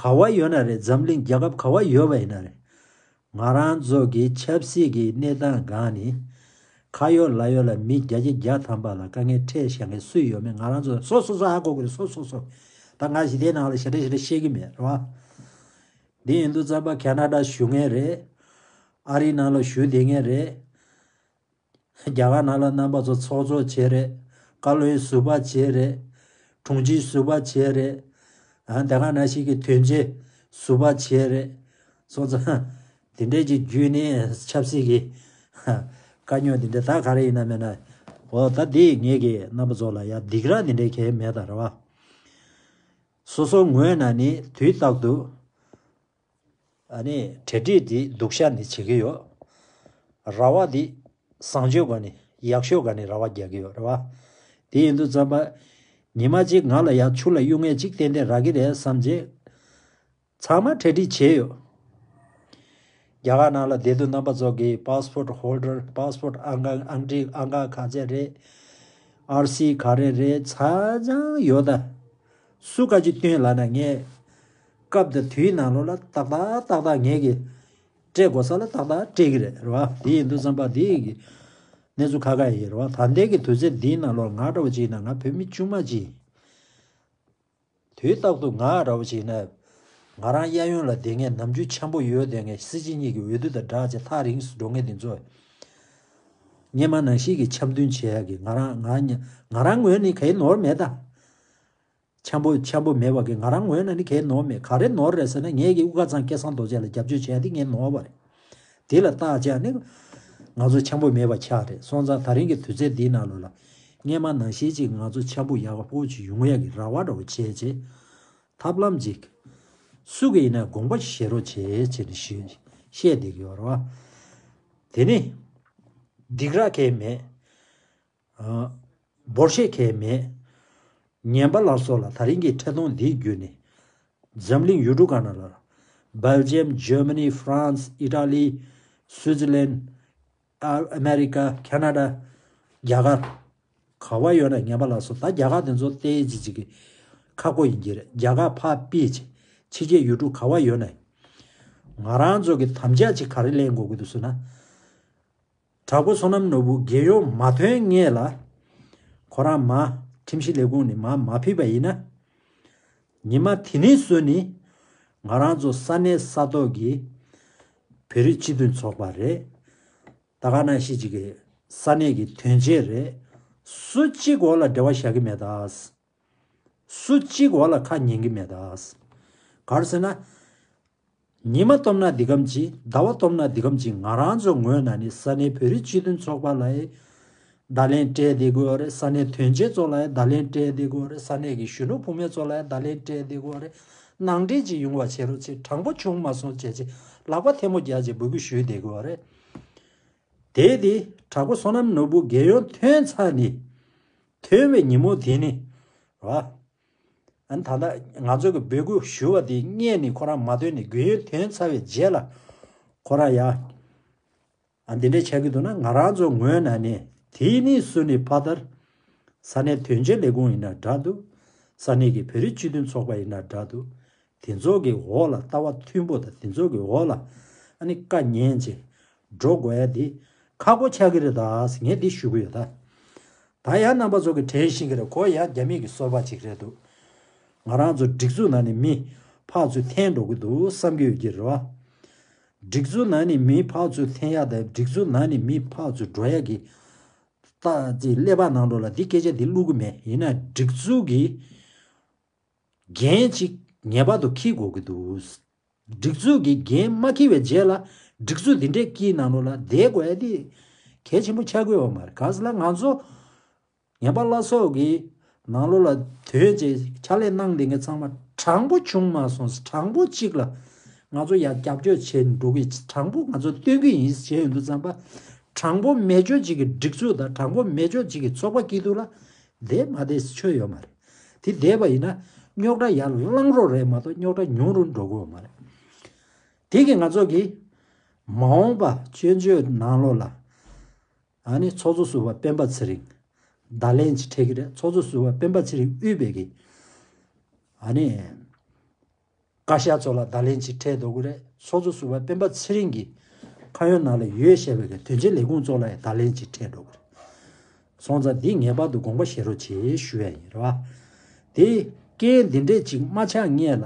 ག་བ་ཡོད་ན་རེད། འཛམ་གླིང་རྒྱལ་ཁབ་ག་བ་ཡོད་པ་ཡིན་ན་རེད། ང་རང་ཚོ་གི་ཆབ་སྲིད་ཀྱི་གནས་སྟངས་སྒང་ནས། ཁ་ཡོད་ལག་ཡོད་ལ་མི་བརྒྱ་ཆ་བརྒྱ་ཐམ་པ་ལ་དཀའ་ངལ་འཕྲད་བཞག་མཁན་སུ་ཡོད་མེད་ང་རང་ཚོ་སོ་སོ་སོ་ཧ་གོ་གི་རེད། སོ་སོ་སོ། ད་ང་ཞིག་དེའི་ནང་ལ་ཞེ་དྲག་ཞེ་དྲག་བཤད་ཀྱི་མེད་རེད་བ། འདི་ཡིན་དུས་ཙམ་པ་ཁེ་ན་ཌ་བཞུགས་མཁན་རེད། ཨ་རིའི་ནང་ལ་བཞུགས་བསྡད་མཁན་རེད། རྒྱ་གར་ནང་ལ་རྣམ་པ་ཚོ་ཚོགས་གཙོ་བྱས་རེད། བཀའ་བློན་ཟུར་པ་བྱས་རེད། དྲུང་ཆེ་ཟུར་པ་བྱས་རེད། ཨ་དེ་ག་ནང་བཞིན་གྱི་དོན་གཅོད་ཟུར་པ་བྱས་རེད། སོང་ཙང་དེ་འདྲས་ཀྱི་བརྒྱུད་ནས་ཆབ་སྲིད་ཀྱི་དཀའ་རྙོག་འདི་འདྲས་ད་ག་རེ་ཡིན་ན་མེད་ན། འོ་ད་འདི་ངེད་ཀྱི་རྣམ་པ་ཚོ་ལ་ཡ་སྡིགས་ར་འདི་འདྲས་གལ་མེད་ད་རེད་བ། སོ་སོ་ངོས་ན་ནི་དུས་རྟག་ཏུ། ཨ་ནི་གྲ་སྒྲིག་འདི་སྡུག་ཤ་ནི་བྱེད་ཀྱི་ཡོད། ར་བ་འདི་བཟང་སྤྱོད་སྒང་ནས་ཡག་ཤོས་སྒང་ནས་ར་བ་རྒྱག་གི་ཡོད་རེད་བ། དེ་ཡིན་དུས་ཙམ་པ། ཉི་མ་གཅིག་ང་ལ་ཡང་ཆུ་ལ་གཡུག་མཁན་གཅིག་ཏན་ཏན་རག་གི་རེད་བསམ་རྗེས། ཚང་མ་གྲ་སྒྲིག་བྱས་ཡོད། རྒྱ་གར་ནང་ལ་བསྡད་དུས་རྣམ་པ་ཚོ་གི་passport holder passport ཨང་ཀ་ཨང་ཀྲིག་ཨང་ཀ་ག་ཚད་རེད། ཨར་སི་ག་རེ་རེད་ཚ་ཚང་ཡོད་ད། སུ་བཀའ་ཅི་བཏོན་ལབ་ན་ངས་སྐབས་དང་དུས་ནང་ལོགས་ལ་ཏག་ཏག་ཏག་ཏག་ངས་ཀྱི་སྤྲད་དགོས་ས་ལ་ཏག་ཏག་སྤྲད་ཀྱི་རེད་རེད་བ། དེ་ཡིན་དུས་ཙམ་པ་དེ་ཡི་གི་ གནས་ཚུལ་ཁག་ཁག་ཡིན་རེད་བ། ད་ལྟའི་གི་དུས་ཚོད་འདིའི་ནང་ལོགས་ང་འདྲ་བོ་ཅིག་ཡིན་ན་ང་བོད་མི་དཀྱུས་མ་ཅིག་ཡིན། དུས་རྟག་ཏུ་ང་འདྲ་བོ་ཅིག་ཡིན་ན་ང་རང་གཡས་གཡོན་ལ་བསྡད་མཁན་ནམ་རྒྱུན་འཆམ་པོ་ཡོད་བསྡད་མཁན་སྲིད་སྤྱི་གཉིས་ཀྱི་འོས་བསྡུ་དང་སྦྲགས་བྱས་ཐག་རིང་སུ་འགྲོ་མཁན་དེ་ཚོ་སྔོན་མ་ནང་བཞིན་གྱི་འཆམ་མཐུན་བྱེད་ཡག་གི་ང་རང་ང་ང་རང་ངོས་ནས་གའི་ནོར་མེད་ད། འཆམ་པོ་འཆམ་པོ་མེད་པ་གི་ང་རང་ངོས་ནས་ནི་གའི་ནོར་མེད། ག་རེ་ནོར་རེད་ཟེར་ན་ངས་ཀྱི་དབུ་དཀར་ཚང་སྐལ་བཟང་རྡོ་རྗེ་ལ་རྒྱབ་སྐྱོར་བྱས་ཏེ་ངས་ནོར་བ་རེད། དེ་ལ་བརྟག་དཔྱད་ནི་ང་ཚོ་འཆམ་པོ་མེད་པ་ཆགས་རེད། སོང་ཙང་ད་རིང་གི་དུས་ཚོད་འདིའི་ནང་ལོགས་ལ་སྔོན་མ་ནང་བཞིན་ཅིག་ང་ཚོ་འཆམ་པོ་ཡག་པོ་ཅིག་ཡོང་ཡག་གི་རེ་བ་འདྲ་བོ་བྱས་རྗེས་ཐབས་ལམ་ཅིག་སུ་གི་ཡིན་ན་དགོངས་པ་བཞེས་རོགས་བྱས་བྱས་ནས་ཞུ་བཤད་བསྡད་ཀྱི་ཡོད་རེད་བ། དེ་ནི་སྡིགས་ར་གའི་མེད། འབོར་ཤེས་གལ་མེད། ཉན་པ་ལ་སོགས་ལ་ད་རིང་གི་འཕྲིན་གཏོང་འདིའི་བརྒྱུད་ནས་འཛམ་གླིང་ཡུལ་གྲུ་གང་ན་ལ། Belgium, Germany, France, Italy, Switzerland, America, Canada, རྒྱ་གར། ག་བ་ཡོད་ན་ཉན་པ་ལ་སོགས་ད་རྒྱ་གར་དེ་ཚོ་བལྟས་ཅི་ཅི་གི་ཁག་པོ་ཡིན་གྱི་རེད། རྒྱ་གར་ཕར་ཕྱིན་ཅི་ཕྱི་རྒྱལ་ཡུལ་གྲུ་ག་བ་ཡོད་ན་ང་རང་ཚོ་གི་དམ་བཅའ་ཅིག་ག་རེ་ལེན་དགོས་ཀྱི་འདུག་ཟེར་ན། དྲག་པོ་བསོད་ནམས་ནོར་བུ་རྒྱལ་ཡོངས་མ་ཐོན་སྔོན་ལ། ཁོ་རང་མ་ཁྲིམས་ཞིབ་ལས་ཁུངས་ནས་མ་མ་ཕུད་པ་ཡིན་ན། ཉི་མ་དེ་ནས་བཟུང་ནས་ང་རང་ཚོ་ས་གནས་ས་ཐོག་གི་བོད་རིགས་སྤྱི་མཐུན་ཚོགས་པ་རེད། ད་ག་ནང་བཞིན་ཅིག་གི་ས་གནས་ཀྱི་དོན་ཆེན་རེད། སུ་གཅིག་འོག་ལ་འབྲེལ་བ་བཞག་གི་མེད་ད། སུ་གཅིག་འོག་ལ་ཁ་ཉན་གི་མེད་ད། ག་རེ་ཟེར་ན། ཉི་མ་སྟོབས་ན་འདི་གམ་གྱི་ཟླ་བ་སྟོབས་ན་འདི་གམ་གྱི་ང་རང་ཚོ་ངོས་ན་ནི་ས་གནས་བོད་རིགས་སྤྱི་མཐུན་ཚོགས་པ་ལ་ཡི་བརྡ་ལན་སྤྲད་བསྡད་དགོས་རེད། ས་གནས་དོན་གཅོད་ཚོ་ལ་ཡི་བརྡ་ལན་སྤྲད་བསྡད་དགོས་རེད། ས་གནས་ཀྱི་གཞོན་ནུ་བུ་མོ་ཚོ་ལ་ཡི་བརྡ་ལན་སྤྲད་བསྡད་དགོས་རེད། ནང་འདྲེན་ཅིག་ཡོང་བ་བྱེད་རོགས་བྱེད། དྲང་པོ་བྱུང་མ་སོང་བྱས་ཅིག་ལག་པ་ཐལ་མོ་རྒྱག་ཅིག་འབོད་སྐུལ་ཞུས་བསྡད་དགོས་རེད། དེ་དེ་དྲག་པོ་བསོད་ནམས་ནོར་བུ་རྒྱལ་ཡོངས་ཐོན་ཚར་ནི། ཐོན་པའི་ཉིན་མོ་དེ་ནི། ར། ཨ་ནི་ད་ལྟ་ང་ཚོ་གི་འབོད་སྐུལ་ཞུ་བ་དེ་སྔོན་ནས་ཁོ་རང་མ་ཐོན་ནས་རྒྱུན་ཡོད་ཐོན་ཚར་བའི་རྗེས་ལ་ཁོ་རང་ཡ། ཨ་འདི་འདྲས་ཆགས་ཀྱི་འདུག་ན་ང་རང་ཚོ་ངོས་ནས་ནས་དེ་ནས་བཟུང་ནས་ཕ་དར་ས་གནས་དོན་གཅོད་ལས་ཁུངས་ཡིན་ན་འདྲ་འདུག་ས་གནས་ཀྱི་བོད་རིགས་སྤྱི་མཐུན་ཚོགས་པ་ཡིན་ན་འདྲ་འདུག་དེ་ཚོ་གི་འོག་ལ་ལྟ་བ་མཐུན་པོ་དང་དེ་ཚོ་གི་འོག་ལ་ཨ་ནི་བཀའ་ཉན་ཅིང་འགྲོ་དགོས་ཡ་དེ་ཁག་པོ་ཆགས་ཀྱི་རེད་ད་ཟེར་ངས་འདི་ཞུ་གི་ཡོད་ད། ད་ཡང་རྣམ་པ་ཚོ་གི་དྲན་ཤེས་ཀྱི་རེད། ཁོ་ཡང་རྒྱ་མི་གི་སོ་པ་ཅིག་རེད་འདུག་ང་རང་ཚོ་སྒྲིག་འཛུགས་ནང་ནས་མི་ཕར་ཚུར་འཐེན་འགྲོ་གི་འདུག་བསམ་གྱི་ཡོད་ཀྱི་རེད་བ། སྒྲིག་འཛུགས་ནང་ནས་མི་ཕར་ཚུར་འཐེན་ཡག་དང་སྒྲིག་འཛུགས་ནང་ནས་མི་ཕར་ཚུར་འགྲོ་ཡག་གི་ད་ཅིག་ཀླད་པ་ནང་ལོགས་ལ་འདི་སྐད་ཆ་འདི་བླུག་གི་མེད། ཡིན་ན་སྒྲིག་འཛུགས་ཀྱི་འགན་ཅིག་ངེས་པར་དུ་འཁྱེར་དགོས་ཀྱི་འདུག་སྒྲིག་འཛུགས་ཀྱི་འགན་མ་འཁྱེར་བའི་རྗེས་ལ་སྒྲིག་འཛུགས་འདི་འདྲའི་ཀྱི་ནང་ལོགས་ལ་བསྡད་དགོས་ཡ་དེ་གལ་ཆེན་པོ་ཆགས་ཀྱི་ཡོད་མ་རེད། ག་ཟེར་ན་ང་ཚོ་ངན་པ་བླ་སྲོག་གི་ནང་ལོགས་ལ་དོན་ཅིག་ཕྱག་ལས་གནང་བསྡད་མཁན་ཚང་མ་དྲང་པོ་བྱུང་མ་སོང་། དྲང་པོ་གཅིག་ལ་ང་ཚོ་ཡར་རྒྱབ་སྐྱོར་བྱེད་འགྲོ་གི་དྲང་པོ་ང་ཚོ་སྟོན་གི་ཡིན་ཞེས་ཡོང་དུས་ཙམ་པ་དྲང་པོ་མེད་ཆོག་ཅིག་གི་སྒྲིག་འཛུགས་དང་དྲང་པོ་མེད་ཆོག་ཅིག་གི་ཚོགས་པ་སྐྱིད་སྡུག་ལ་བསྡད་མ་བསྡད་ཆོད་ཡོད་མ་རེད། དེ་བསྡད་པ་ཡིན་ན་རྙོག་དྲ་ཡར་ལངས་རོགས་རེད་མ་གཏོགས་རྙོག་དྲ་ཉུང་རུ་འགྲོ་གི་ཡོད་མ་རེད། དེ་གིས་ང་ཚོ་གི་མ་འོངས་པ་སྤྱོད་འཇུག་ནང་ལོགས་ལ་ཨ་ནི་ཚོགས་གཙོ་ཟུར་པ་སྤེན་པ་ཚེ་རིང་བརྡ་ལན་ཅིག་སྤྲད་ཀྱི་རེད། ཚོགས་གཙོ་ཟུར་པ་སྤེན་པ་ཚེ་རིང་དབུས་པའི་གི་ཨ་ནི་བཀའ་ཤག་ཚོ་ལ་བརྡ་ལན་ཅིག་སྤྲད་འགྲོ་གི་རེད། ཚོགས་གཙོ་ཟུར་པ་སྤེན་པ་ཚེ་རིང་གི་ཁ་གཡོན་ནང་ལ་ཡོད་བཞག་པའི་གི་དོན་ཆེན་ལས་ཁུངས་ཚོ་ལ་ཡང་བརྡ་ལན་ཅིག་སྤྲད་འགྲོ་གི་རེད། སོང་ཙང་འདི་ངེས་པར་དུ་དགོངས་པ་བཞེས་རོགས་བྱེད་ཞུ་ཡ་ཡིན་རེད་བ། དེ་རྐྱེན་འདི་འདྲས་ཅིག་མ་ཆགས་སྔོན་ལ་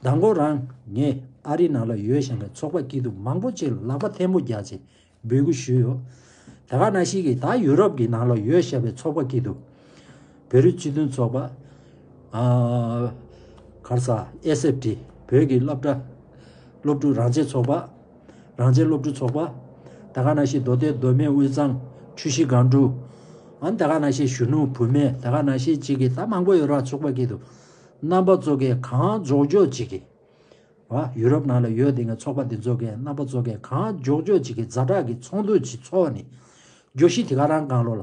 མདང་དགོང་རང་ངས་ཨ་རི་ནང་ལ་ཡོད་བཞིན་པའི་ཚོགས་པ་སྐྱིད་སྡུག་མང་པོ་ཅིག་ལ་ལག་པ་ཐལ་མོ་རྒྱག་ཅིག་འབོད་སྐུལ་ཞུས་ཡོད། དེ་ག་ནང་བཞིན་གྱི་ད་ཡུ་རོབ་ཀྱི་ནང་ལ་ཡོད་བཞིན་པའི་ཚོགས་པ་སྐྱིད་སྡུག་བོད་རིགས་སྤྱི་མཐུན་ཚོགས་པ། ཨ། ག་རེ་ཟ། ཨེས་ཨེཕ་ཊི། བོད་ཀྱི་སློབ་གྲྭ། སློབ་ཕྲུག་རང་བཙན་ཚོགས་པ། རང་བཙན་སློབ་ཕྲུག་ཚོགས་པ། ད་ག་ནང་བཞིན་མདོ་སྟོད་མདོ་སྨད་དབུས་གཙང་ཆུ་བཞི་སྒང་དྲུག་ཨ་ནི་ད་ག་ནང་བཞིན་གཞོན་ནུ་བུད་མེད་ད་ག་ནང་བཞིན་གཅིག་གིས་ད་མང་པོ་ཡོད་ར། ཚོགས་པ་སྐྱིད་སྡུག་རྣམ་པ་ཚོ་གས་གང་མགྱོགས་མགྱོགས་གཅིག་གིས། བ། ཡུ་རོབ་ནང་ལ་ཡོད་དེ་ངའི་ཚོགས་པ་འདི་ཚོ་གས་རྣམ་པ་ཚོ་གས་གང་མགྱོགས་མགྱོགས་གཅིག་གིས་ཛ་དྲག་གི་ཚོགས་འདུ་གཅིག་ཚོགས་ནས་བརྗོད་གཞི་དེ་ག་རང་སྒང་ལོགས་ལ་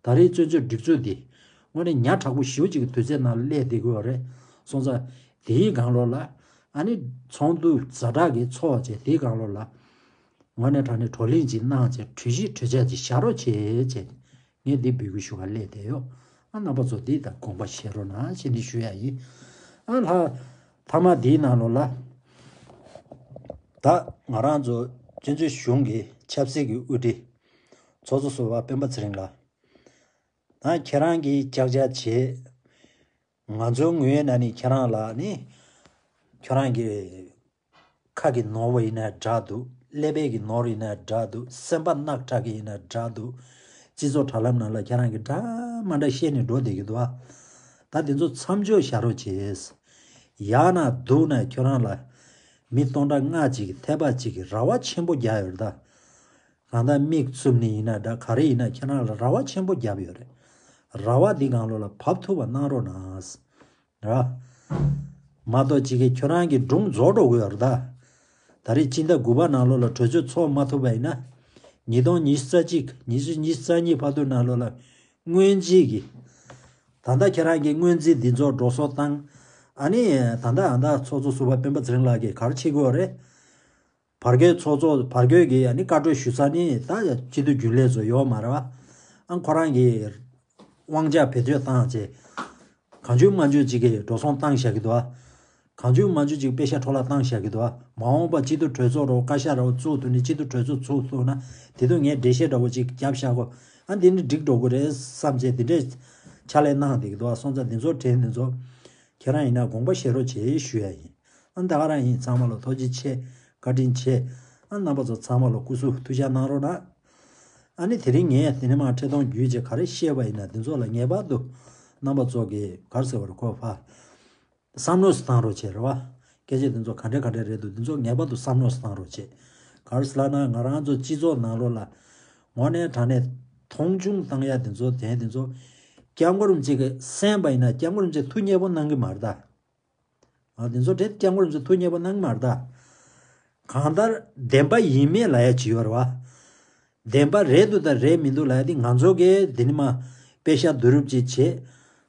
ད་རེས་བཙན་བྱོལ་སྒྲིག་འཛུགས་འདི་དངོས་གནས་ཉག་ཕྲ་པོ་ཞེ་པོ་ཅིག་གི་དུས་ཚོད་ནང་ལ་སླེབས་བསྡད་ཀྱི་ཡོད་རེད། སོང་ཙང་དེའི་སྒང་ལོགས་ལ་ཨ་ནི་ཚོགས་འདུ་ཛ་དྲག་གི་ཚོགས་བྱས་དེའི་སྒང་ལོགས་ལ་དངོས་གནས་དྲང་གནས་བགྲོ་གླེང་ཅིག་གནང་བྱས་གྲོས་གཞི་གྲོས་འཆར་ཅིག་བཞག་རོགས་བྱེད་བྱས། ངས་འདི་འབོད་སྐུལ་ཞུ་ག་སླེབས་བསྡད་ཡོད། ཨ་རྣམ་པ་ཚོ་འདི་ད་དགོངས་པ་བཞེས་རོགས་གནང་ཞེས་འདི་ཞུ་ཡ་ཡིན། ཨ་ལྷ། མཐའ་མ་འདིའི་ནང་ལོགས་ལ། ད་ང་རང་ཚོ་བཙན་བྱོལ་གཞུང་གི་ཆབ་སྲིད་ཀྱི་དབུ་ཁྲིད། ཚོགས་གཙོ་ཟུར་པ་སྤེན་པ་ཚེ་རིང་ལགས། ད་ཁྱེད་རང་གིས་ཅག་ཅག་བྱེད། ང་ཚོའི་ངོས་ནས་ནི་ཁྱེད་རང་ལ་ནི། ཁྱེད་རང་གི་ཁ་གི་ནོར་བ་ཡིན་ན་འདྲ་འདུག་ཀླད་པའི་གི་ནོར་ཡིན་ན་འདྲ་འདུག་སེམས་པ་རྣག་ཁྲག་གི་ཡིན་ན་འདྲ་འདུག་སྤྱི་ཚོགས་དྲ་ལམ་ནང་ལ་ཁྱེད་རང་གི་འདྲ་མ་འདྲ་བཤད་ནས་འགྲོ་བསྡད་ཀྱི་འདུག་ཨ། ད་དེ་ཚོ་མཚམས་འཇོག་བྱ་རོགས་བྱེད། ཡག་ན་སྡུག་ན་ཁྱོད་རང་ལ་མི་སྟོང་ཕྲག་ལྔ་གཅིག་གི་ཐེ་བ་གཅིག་གི་ར་བ་ཆེན་པོ་རྒྱག་ཡོད་རེད་ད། གང་ལྟར་མིག་བཙུམ་ནི་ཡིན་ན་འདྲ་ག་རེ་ཡིན་ན་ཁྱེད་རང་ལ་ར་བ་ཆེན་པོ་བརྒྱབ་ཡོད་རེད། ར་བ་འདི་གང་ལོ་ལ་བབས་ཐུབ་པ་གནང་རོགས་གནང་། ར། མ་གཏོགས་ཅིག་གིས་ཁྱོད་རང་གི་སྒྲུང་རྫོགས་འགྲོ་གི་ཡོད་རེད་ད། ད་རེས་སྤྱི་ཟླ་དགུ་པ་ནང་ལོ་ལ་གྲོས་ཆོད་ཚོགས་མ་ཐུབ་པ་ཡིན་ན། ཉིས་སྟོང་ཉི་ཤུ་རྩ་གཅིག་ཉི་ཤུ་ཉི་ཤུ་རྩ་གཉིས་བར་དུ་ནང་ལོ་ལ་སྔོན་རྗེས་ཀྱི། ད་ལྟ་ཁྱེད་རང་གི་སྔོན་རྩིས་འདི་ཚོ་འགྲོ་སོང་བཏང་། ཨ་ནི་ད་ལྟ་ཨ་ད་ཚོགས་གཙོ་ཟུར་པ་སྤེན་པ་ཚེ་རིང་ལགས་ཀྱིས་ག་རེ་བྱེད་དགོས་རེད། བར་བརྒལ་ཚོགས་གཙོ་བར་བརྒལ་གྱི་ཨ་ནི་བཀའ་འཁྲོལ་ཞུ་ས་ནི་ད་སྤྱི་འཐུས་རྒྱུན་ལས་ཚོ་ཡོད་མ་རེད་བ། ཨ་ཁོ་རང་གི་དབང་ཆ་བེད་སྤྱོད་བཏང་བྱས། གང་བྱུང་མང་བྱུང་ཅིག་གིས་འགྲོ་སོང་བཏང་བཞག་གི་འདུག་བ། གང་བྱུང་མང་བྱུང་ཅིག་པེ་ཤ་འཕྲོ་བརླག་བཏང་བཞག་གི་འདུག་བ། མ་འོངས་པ་སྤྱི་འཐུས་གྲོས་ཚོགས་རོགས་བཀའ་ཤག་རོགས་བཙུགས་ཐུབ་ནས་སྤྱི་འཐུས་གྲོས་ཚོགས་ཚུགས་ཐུབ་ན་དེ་དུས་ངས་འགྲེལ་བཤད་འདྲ་བོ་ཅིག་བརྒྱབ་བཞག་གོ། ཨ་འདི་ནི་འགྲིག་འགྲོ་གི་རེད་བསམ་བྱས་དེ་འདྲས་ཕྱག་ལས་གནང་བསྡད་ཀྱི་འདུག་བ། སོང་ཙང་འདི་ཚོ་དྲན་འདི་ཚོ་ཁྱེད་རང་ཡིན་ན་དགོངས་པ་བཞེས་རོགས་བྱེད་ཞུ་ཡ་ཡིན། ཨ་ད་ག་རང་ཡིན། ཚང་མ་ལ་ཐུགས་རྗེ་ཆེ། བཀའ་དྲིན་ཆེ། ཨ་རྣམ་པ་ཚོ་ཚང་མ་ལ་སྐུ་གཟུགས་ཐུགས་ཅག་གནང་རོགས་གནང་། ཨ་ནི་དེ་རིང་ངས་དེ་ནས་མར་འཕྲིན་གཏོང་བརྒྱུད་བྱས་ག་རེ་བཤད་པ་ཡིན་ན་འདི་ཚོ་ལ་ངེས་པར་དུ་རྣམ་པ་ཚོ་གིས་ག་རེ་ཟེར་བ་རེད་ཁོ་ཕ། བསམ་བློ་བཏང་རོགས་བྱེད་རེད་བ། སྐད་ཆ་འདི་ཚོ་ག་འདྲ་ག་འདྲ་རེད་འདུག་འདི་ཚོ་ངེས་པར་དུ་བསམ་བློ་བཏང་རོགས་བྱེད། ག་རེ་ཟེར་ལབ་ན་ང་རང་ཚོ་སྤྱི་ཚོགས་ནང་ལོགས་ལ་དངོས་གནས་དྲང་གནས་མཐོང་ཆུང་བཏང་ཡ་འདི་ཚོ་དེ་འདི་ཚོ་སྐྱབས་མགོན་རིན་པོ་ཆེ་གིས་གསན་པ་ཡིན་ན་སྐྱབས་མགོན་རིན་པོ་ཆེ་ཐུགས་མཉེས་པོ་གནང་གི་མ་རེད་ད། ཨ་དེ་ཚོ་དེ་སྐྱབས་མགོན་རིན་པོ་ཆེ་ཐུགས་མཉེས་པོ་གནང་གི་མ་རེད་ད། གང་ལྟར་བདེན་པ་ཡིན་མེད་ལབ་ཡ་ཅིག་ཡོད་རེད་བ། བདེན་པ་རེད་འདུག་དང་རེད་མི་འདུག་ལབ་ཡ་དེ་ང་ཚོ་གིས་དེ་ནི་མ་དཔེ་ཤ་བསྡུ་རུབ་ཅིག་བྱེད།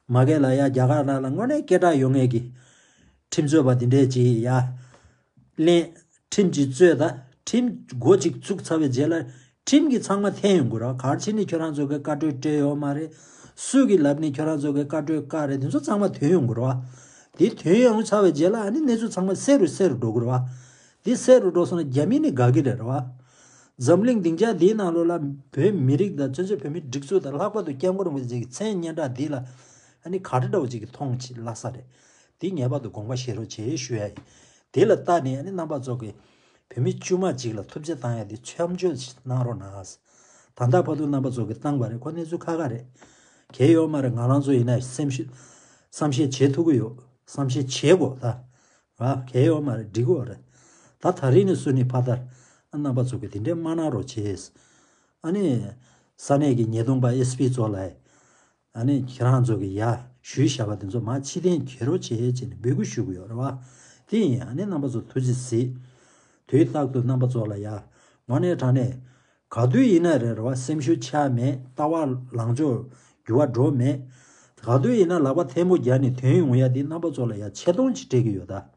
མ་གི་ལ་ཡ་རྒྱ་གར་ནང་ལ་དངོས་གནས་སྐད་གྲགས་ཡོད་མཁན་གྱི་ཁྲིམས་རྩོད་པ་དེ་འདྲས་ཅིག་ཡ་ལེན། ཁྲིམས་ཅིག་རྩོད་ད་ཁྲིམས་འགོ་ཅིག་བཙུགས་ཚར་བའི་རྗེས་ལ་ཁྲིམས་ཀྱི་ཚང་མ་འཐེན་ཡོང་དགོས་ར། ག་རེ་བྱས་ནས་ཁྱོད་རང་ཚོ་གི་བཀའ་འཁྲོལ་སྤྲད་ཡོད་མ་རེད། སུ་གིས་ལབ་ནས་ཁྱོད་རང་ཚོ་གི་བཀའ་འཁྲོལ་བཀག་རེད། དེ་ཚོ་ཚང་མ་ཐོན་ཡོང་དགོས་ར། དེ་ཐོན་ཡོང་ཚར་བའི་རྗེས་ལ་ཨ་ནི་གནས་ཚུལ་ཚང་མ་གསལ་རུ་གསལ་རུ་འགྲོ་དགོས་ར། དེ་གསལ་རུ་འགྲོ་སོང་ན་རྒྱ་མི་ནི་དགའ་གི་རེད་ར། འཛམ་གླིང་སྡིངས་ཆ་དེའི་ནང་ལོགས་ལ་བོད་མི་རིགས་དང་བཙན་བྱོལ་བོད་མིའི་སྒྲིག་འཛུགས་དང་ལྷག་པར་དུ་སྐྱབས་མགོན་རིན་པོ་ཆེ་གི་མཚན་སྙན་གྲགས་འདི་ལ་ཨ་ནི་ག་འདྲ་འདྲ་བོ་ཅིག་གི་མཐོང་ཆེ་ལྷག་ས་རེད། དེ་ངེས་པར་དུ་དགོངས་པ་བཞེས་རོགས་བྱེད་ཞུ་ཡ་ཡིན། དེ་ལ་བལྟས་ནས་ཨ་ནི་རྣམ་པ་ཚོ་གིས་བོད་མི་དཀྱུས་མ་གཅིག་ལ་ཐུགས་རྗེ་བཏང་ཡ་དེ་མཚམས་འཇོག་གནང་རོགས་གནང་། ད་ལྟ་བར་དུ་རྣམ་པ་ཚོ་གིས་བཏང་བ་རེད། ཁོ་གནས་ཚུལ་ཁག་ཁག་རེད། གལ་ཡོད་མ་རེད། ང་རང་ཚོ་ཡིན་ན་སེམས་ཤུགས་བསམ་ཤེས་བྱེད་ཐུབ་ཀྱི་ཡོད། བསམ་ཤེས་བྱེད་དགོས་ད། ཨ་གལ་ཡོད་མ་རེད། འགྲིག་གི་རེད། ད་ད་རིང་ནས་བཟུང་ནས་ཕ་དར་ཨ་རྣམ་པ་ཚོ་གིས་དེ་འདྲའི་མ་གནང་རོགས་བྱེད། ཨ་ནི་ས་གནས་ཀྱི་ཉེས་རྡུང་པ་ཨེས་པི་ཚོ་ལ། ཨ་ནི་ཁྱེད་རང་ཚོ་གི་ཡ་ཞུས་བཞག་པ་དེ་ཚོ་མར་ཕྱིར་འཐེན་བྱེད་རོགས་བྱེད་ཅེས་ནས་འབོད་སྐུལ་ཞུ་གི་ཡོད་རེད་བ། དེ་ཡིན། ཨ་ནི་རྣམ་པ་ཚོ་ཐུགས་རྗེ་གཟིགས། དུས་རྟག་ཏུ་རྣམ་པ་ཚོ་ལ་ཡ་དངོས་གནས་དྲང་གནས་ག་དུས་ཡིན་ན་རེད་རེད་བ། སེམས་ཤུགས་ཆག་མེད། ལྟ་བ་ལངས་ཕྱོགས་འགྱུར་བ་འགྲོ་མེད། ག་དུས་ཡིན་ན་ལག་པ་ཐལ་མོ་སྦྱར་ནས་ཐོན་ཡོང་ཡ་དེ་རྣམ་པ་ཚོ་ལ་ཡ་ཆེ་མཐོང་ཅིག་སྤྲད་ཀྱི་ཡོད་ད།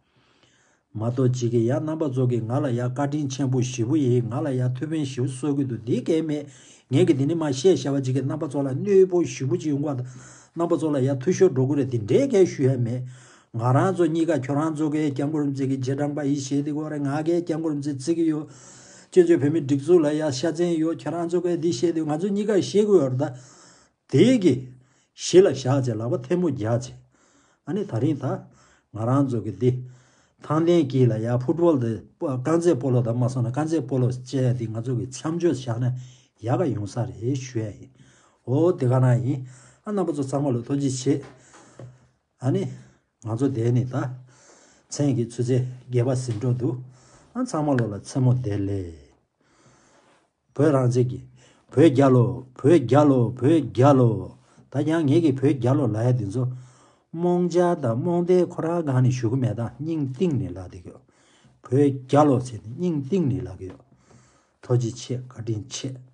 མ་གཏོགས་ཅིག་གིས་ཡ་རྣམ་པ་ཚོ་གིས་ང་ལ་ཡ་བཀའ་དྲིན་ཆེན་པོ་ཞེ་པོ་ཡིན། ང་ལ་ཡ་ཐུགས་ཕན་ཞེ་པོ་གསོས་ཀྱི་འདུག་འདི་གས་མེད། ངས་ཀྱི་འདི་ནི་མ་བཤད་བྱ་བ་ཅིག་གིས་རྣམ་པ་ཚོ་ལ་གནོད་པོ་ཞེ་པོ་ཅིག་ཡོང་གི་བ་དང་། རྣམ་པ་ཚོ་ལ་ཡ་ཐུ་ཤོར་འགྲོ་གི་རེད། འདི་འདྲའི་གས་ཞུ་ཡ་མེད། ང་རང་ཚོ་གཉིས་ཀ་ཁྱོད་རང་ཚོ་གིས་སྐྱབས་མགོན་རིན་པོ་ཆེ་གི་རྗེས་འབྲང་པ་ཡིན་བཤད་དེ་གོ་རེད། ང་གིས་སྐྱབས་མགོན་རིན་པོ་ཆེ་བརྩི་གི་ཡོད། བཙན་བྱོལ་བོད་མིའི་སྒྲིག་འཛུགས་ལ་ཡ་ཤ་ཚན་ཡོད། ཁྱོད་རང་ཚོ་གིས་འདི་བཤད་དེ་ང་ཚོ་གཉིས་ཀ་བཤད་གི་ཡོད་རེད་ད། དེ་གི་གཞི་ལ་བཞག་བྱས་ལག་པ་ཐལ་མོ་རྒྱག་བྱས། ཨ་ནི་ད་རིང་ད་ང་རང་ཚོ་གི་འདི་ཐང་ལྡན་གྱི་ལ་ཡ་ཕུཊ་བོལ་དེ་པོ་རྐང་རྩེད་སྤོ་ལོ་དང་མ་སོང་ན་རྐང་རྩེད་སྤོ་ལོ་བཅས་ཡ་འདི་ང་ཚོ་གི་མཚམས་འཇོག་བཞག་ན་ཡག་ག་ཡོང་ས་རེད་ཞུ་ཡ་ཡིན། འོ་དེ་ག་ན་ཡིན། ཨ་རྣམ་པ་ཚོ་ཚང་མ་ལ་ཐུགས་རྗེ་ཆེ། ཨ་ནི་ང་ཚོ་དེ་ནི་ད་མཚན་གྱི་ཆུ་ཚོད་བརྒྱད་པ་ཟིན་འགྲོ་འདུག་ཨ་ཚང་མ་ལོ་ལ་མཚན་མོ་བདེ་ལེགས། བོད་རང་བཙན་གྱི། བོད་རྒྱལ་ལོ། བོད་རྒྱལ་ལོ། བོད་རྒྱལ་ལོ། ད་ཡང་ངེད་ཀྱི་བོད་རྒྱལ་ལོ་ལབ་ཡ་འདི་ཚོ། རྨོངས་འཆར་དང་རྨོངས་དད་ཁོ་རང་སྒང་ནས་ཞུ་གི་མེད། ད་སྙིང་གཏིང་ནས་ལབ་བསྡད་ཀྱི་ཡོད། བོད་རྒྱལ་ལོ་ཟེར་ནས་སྙིང་གཏིང་ནས་ལབ་ཀྱི་ཡོད། ཐུགས་རྗེ་ཆེ། བཀའ་དྲིན་ཆེ།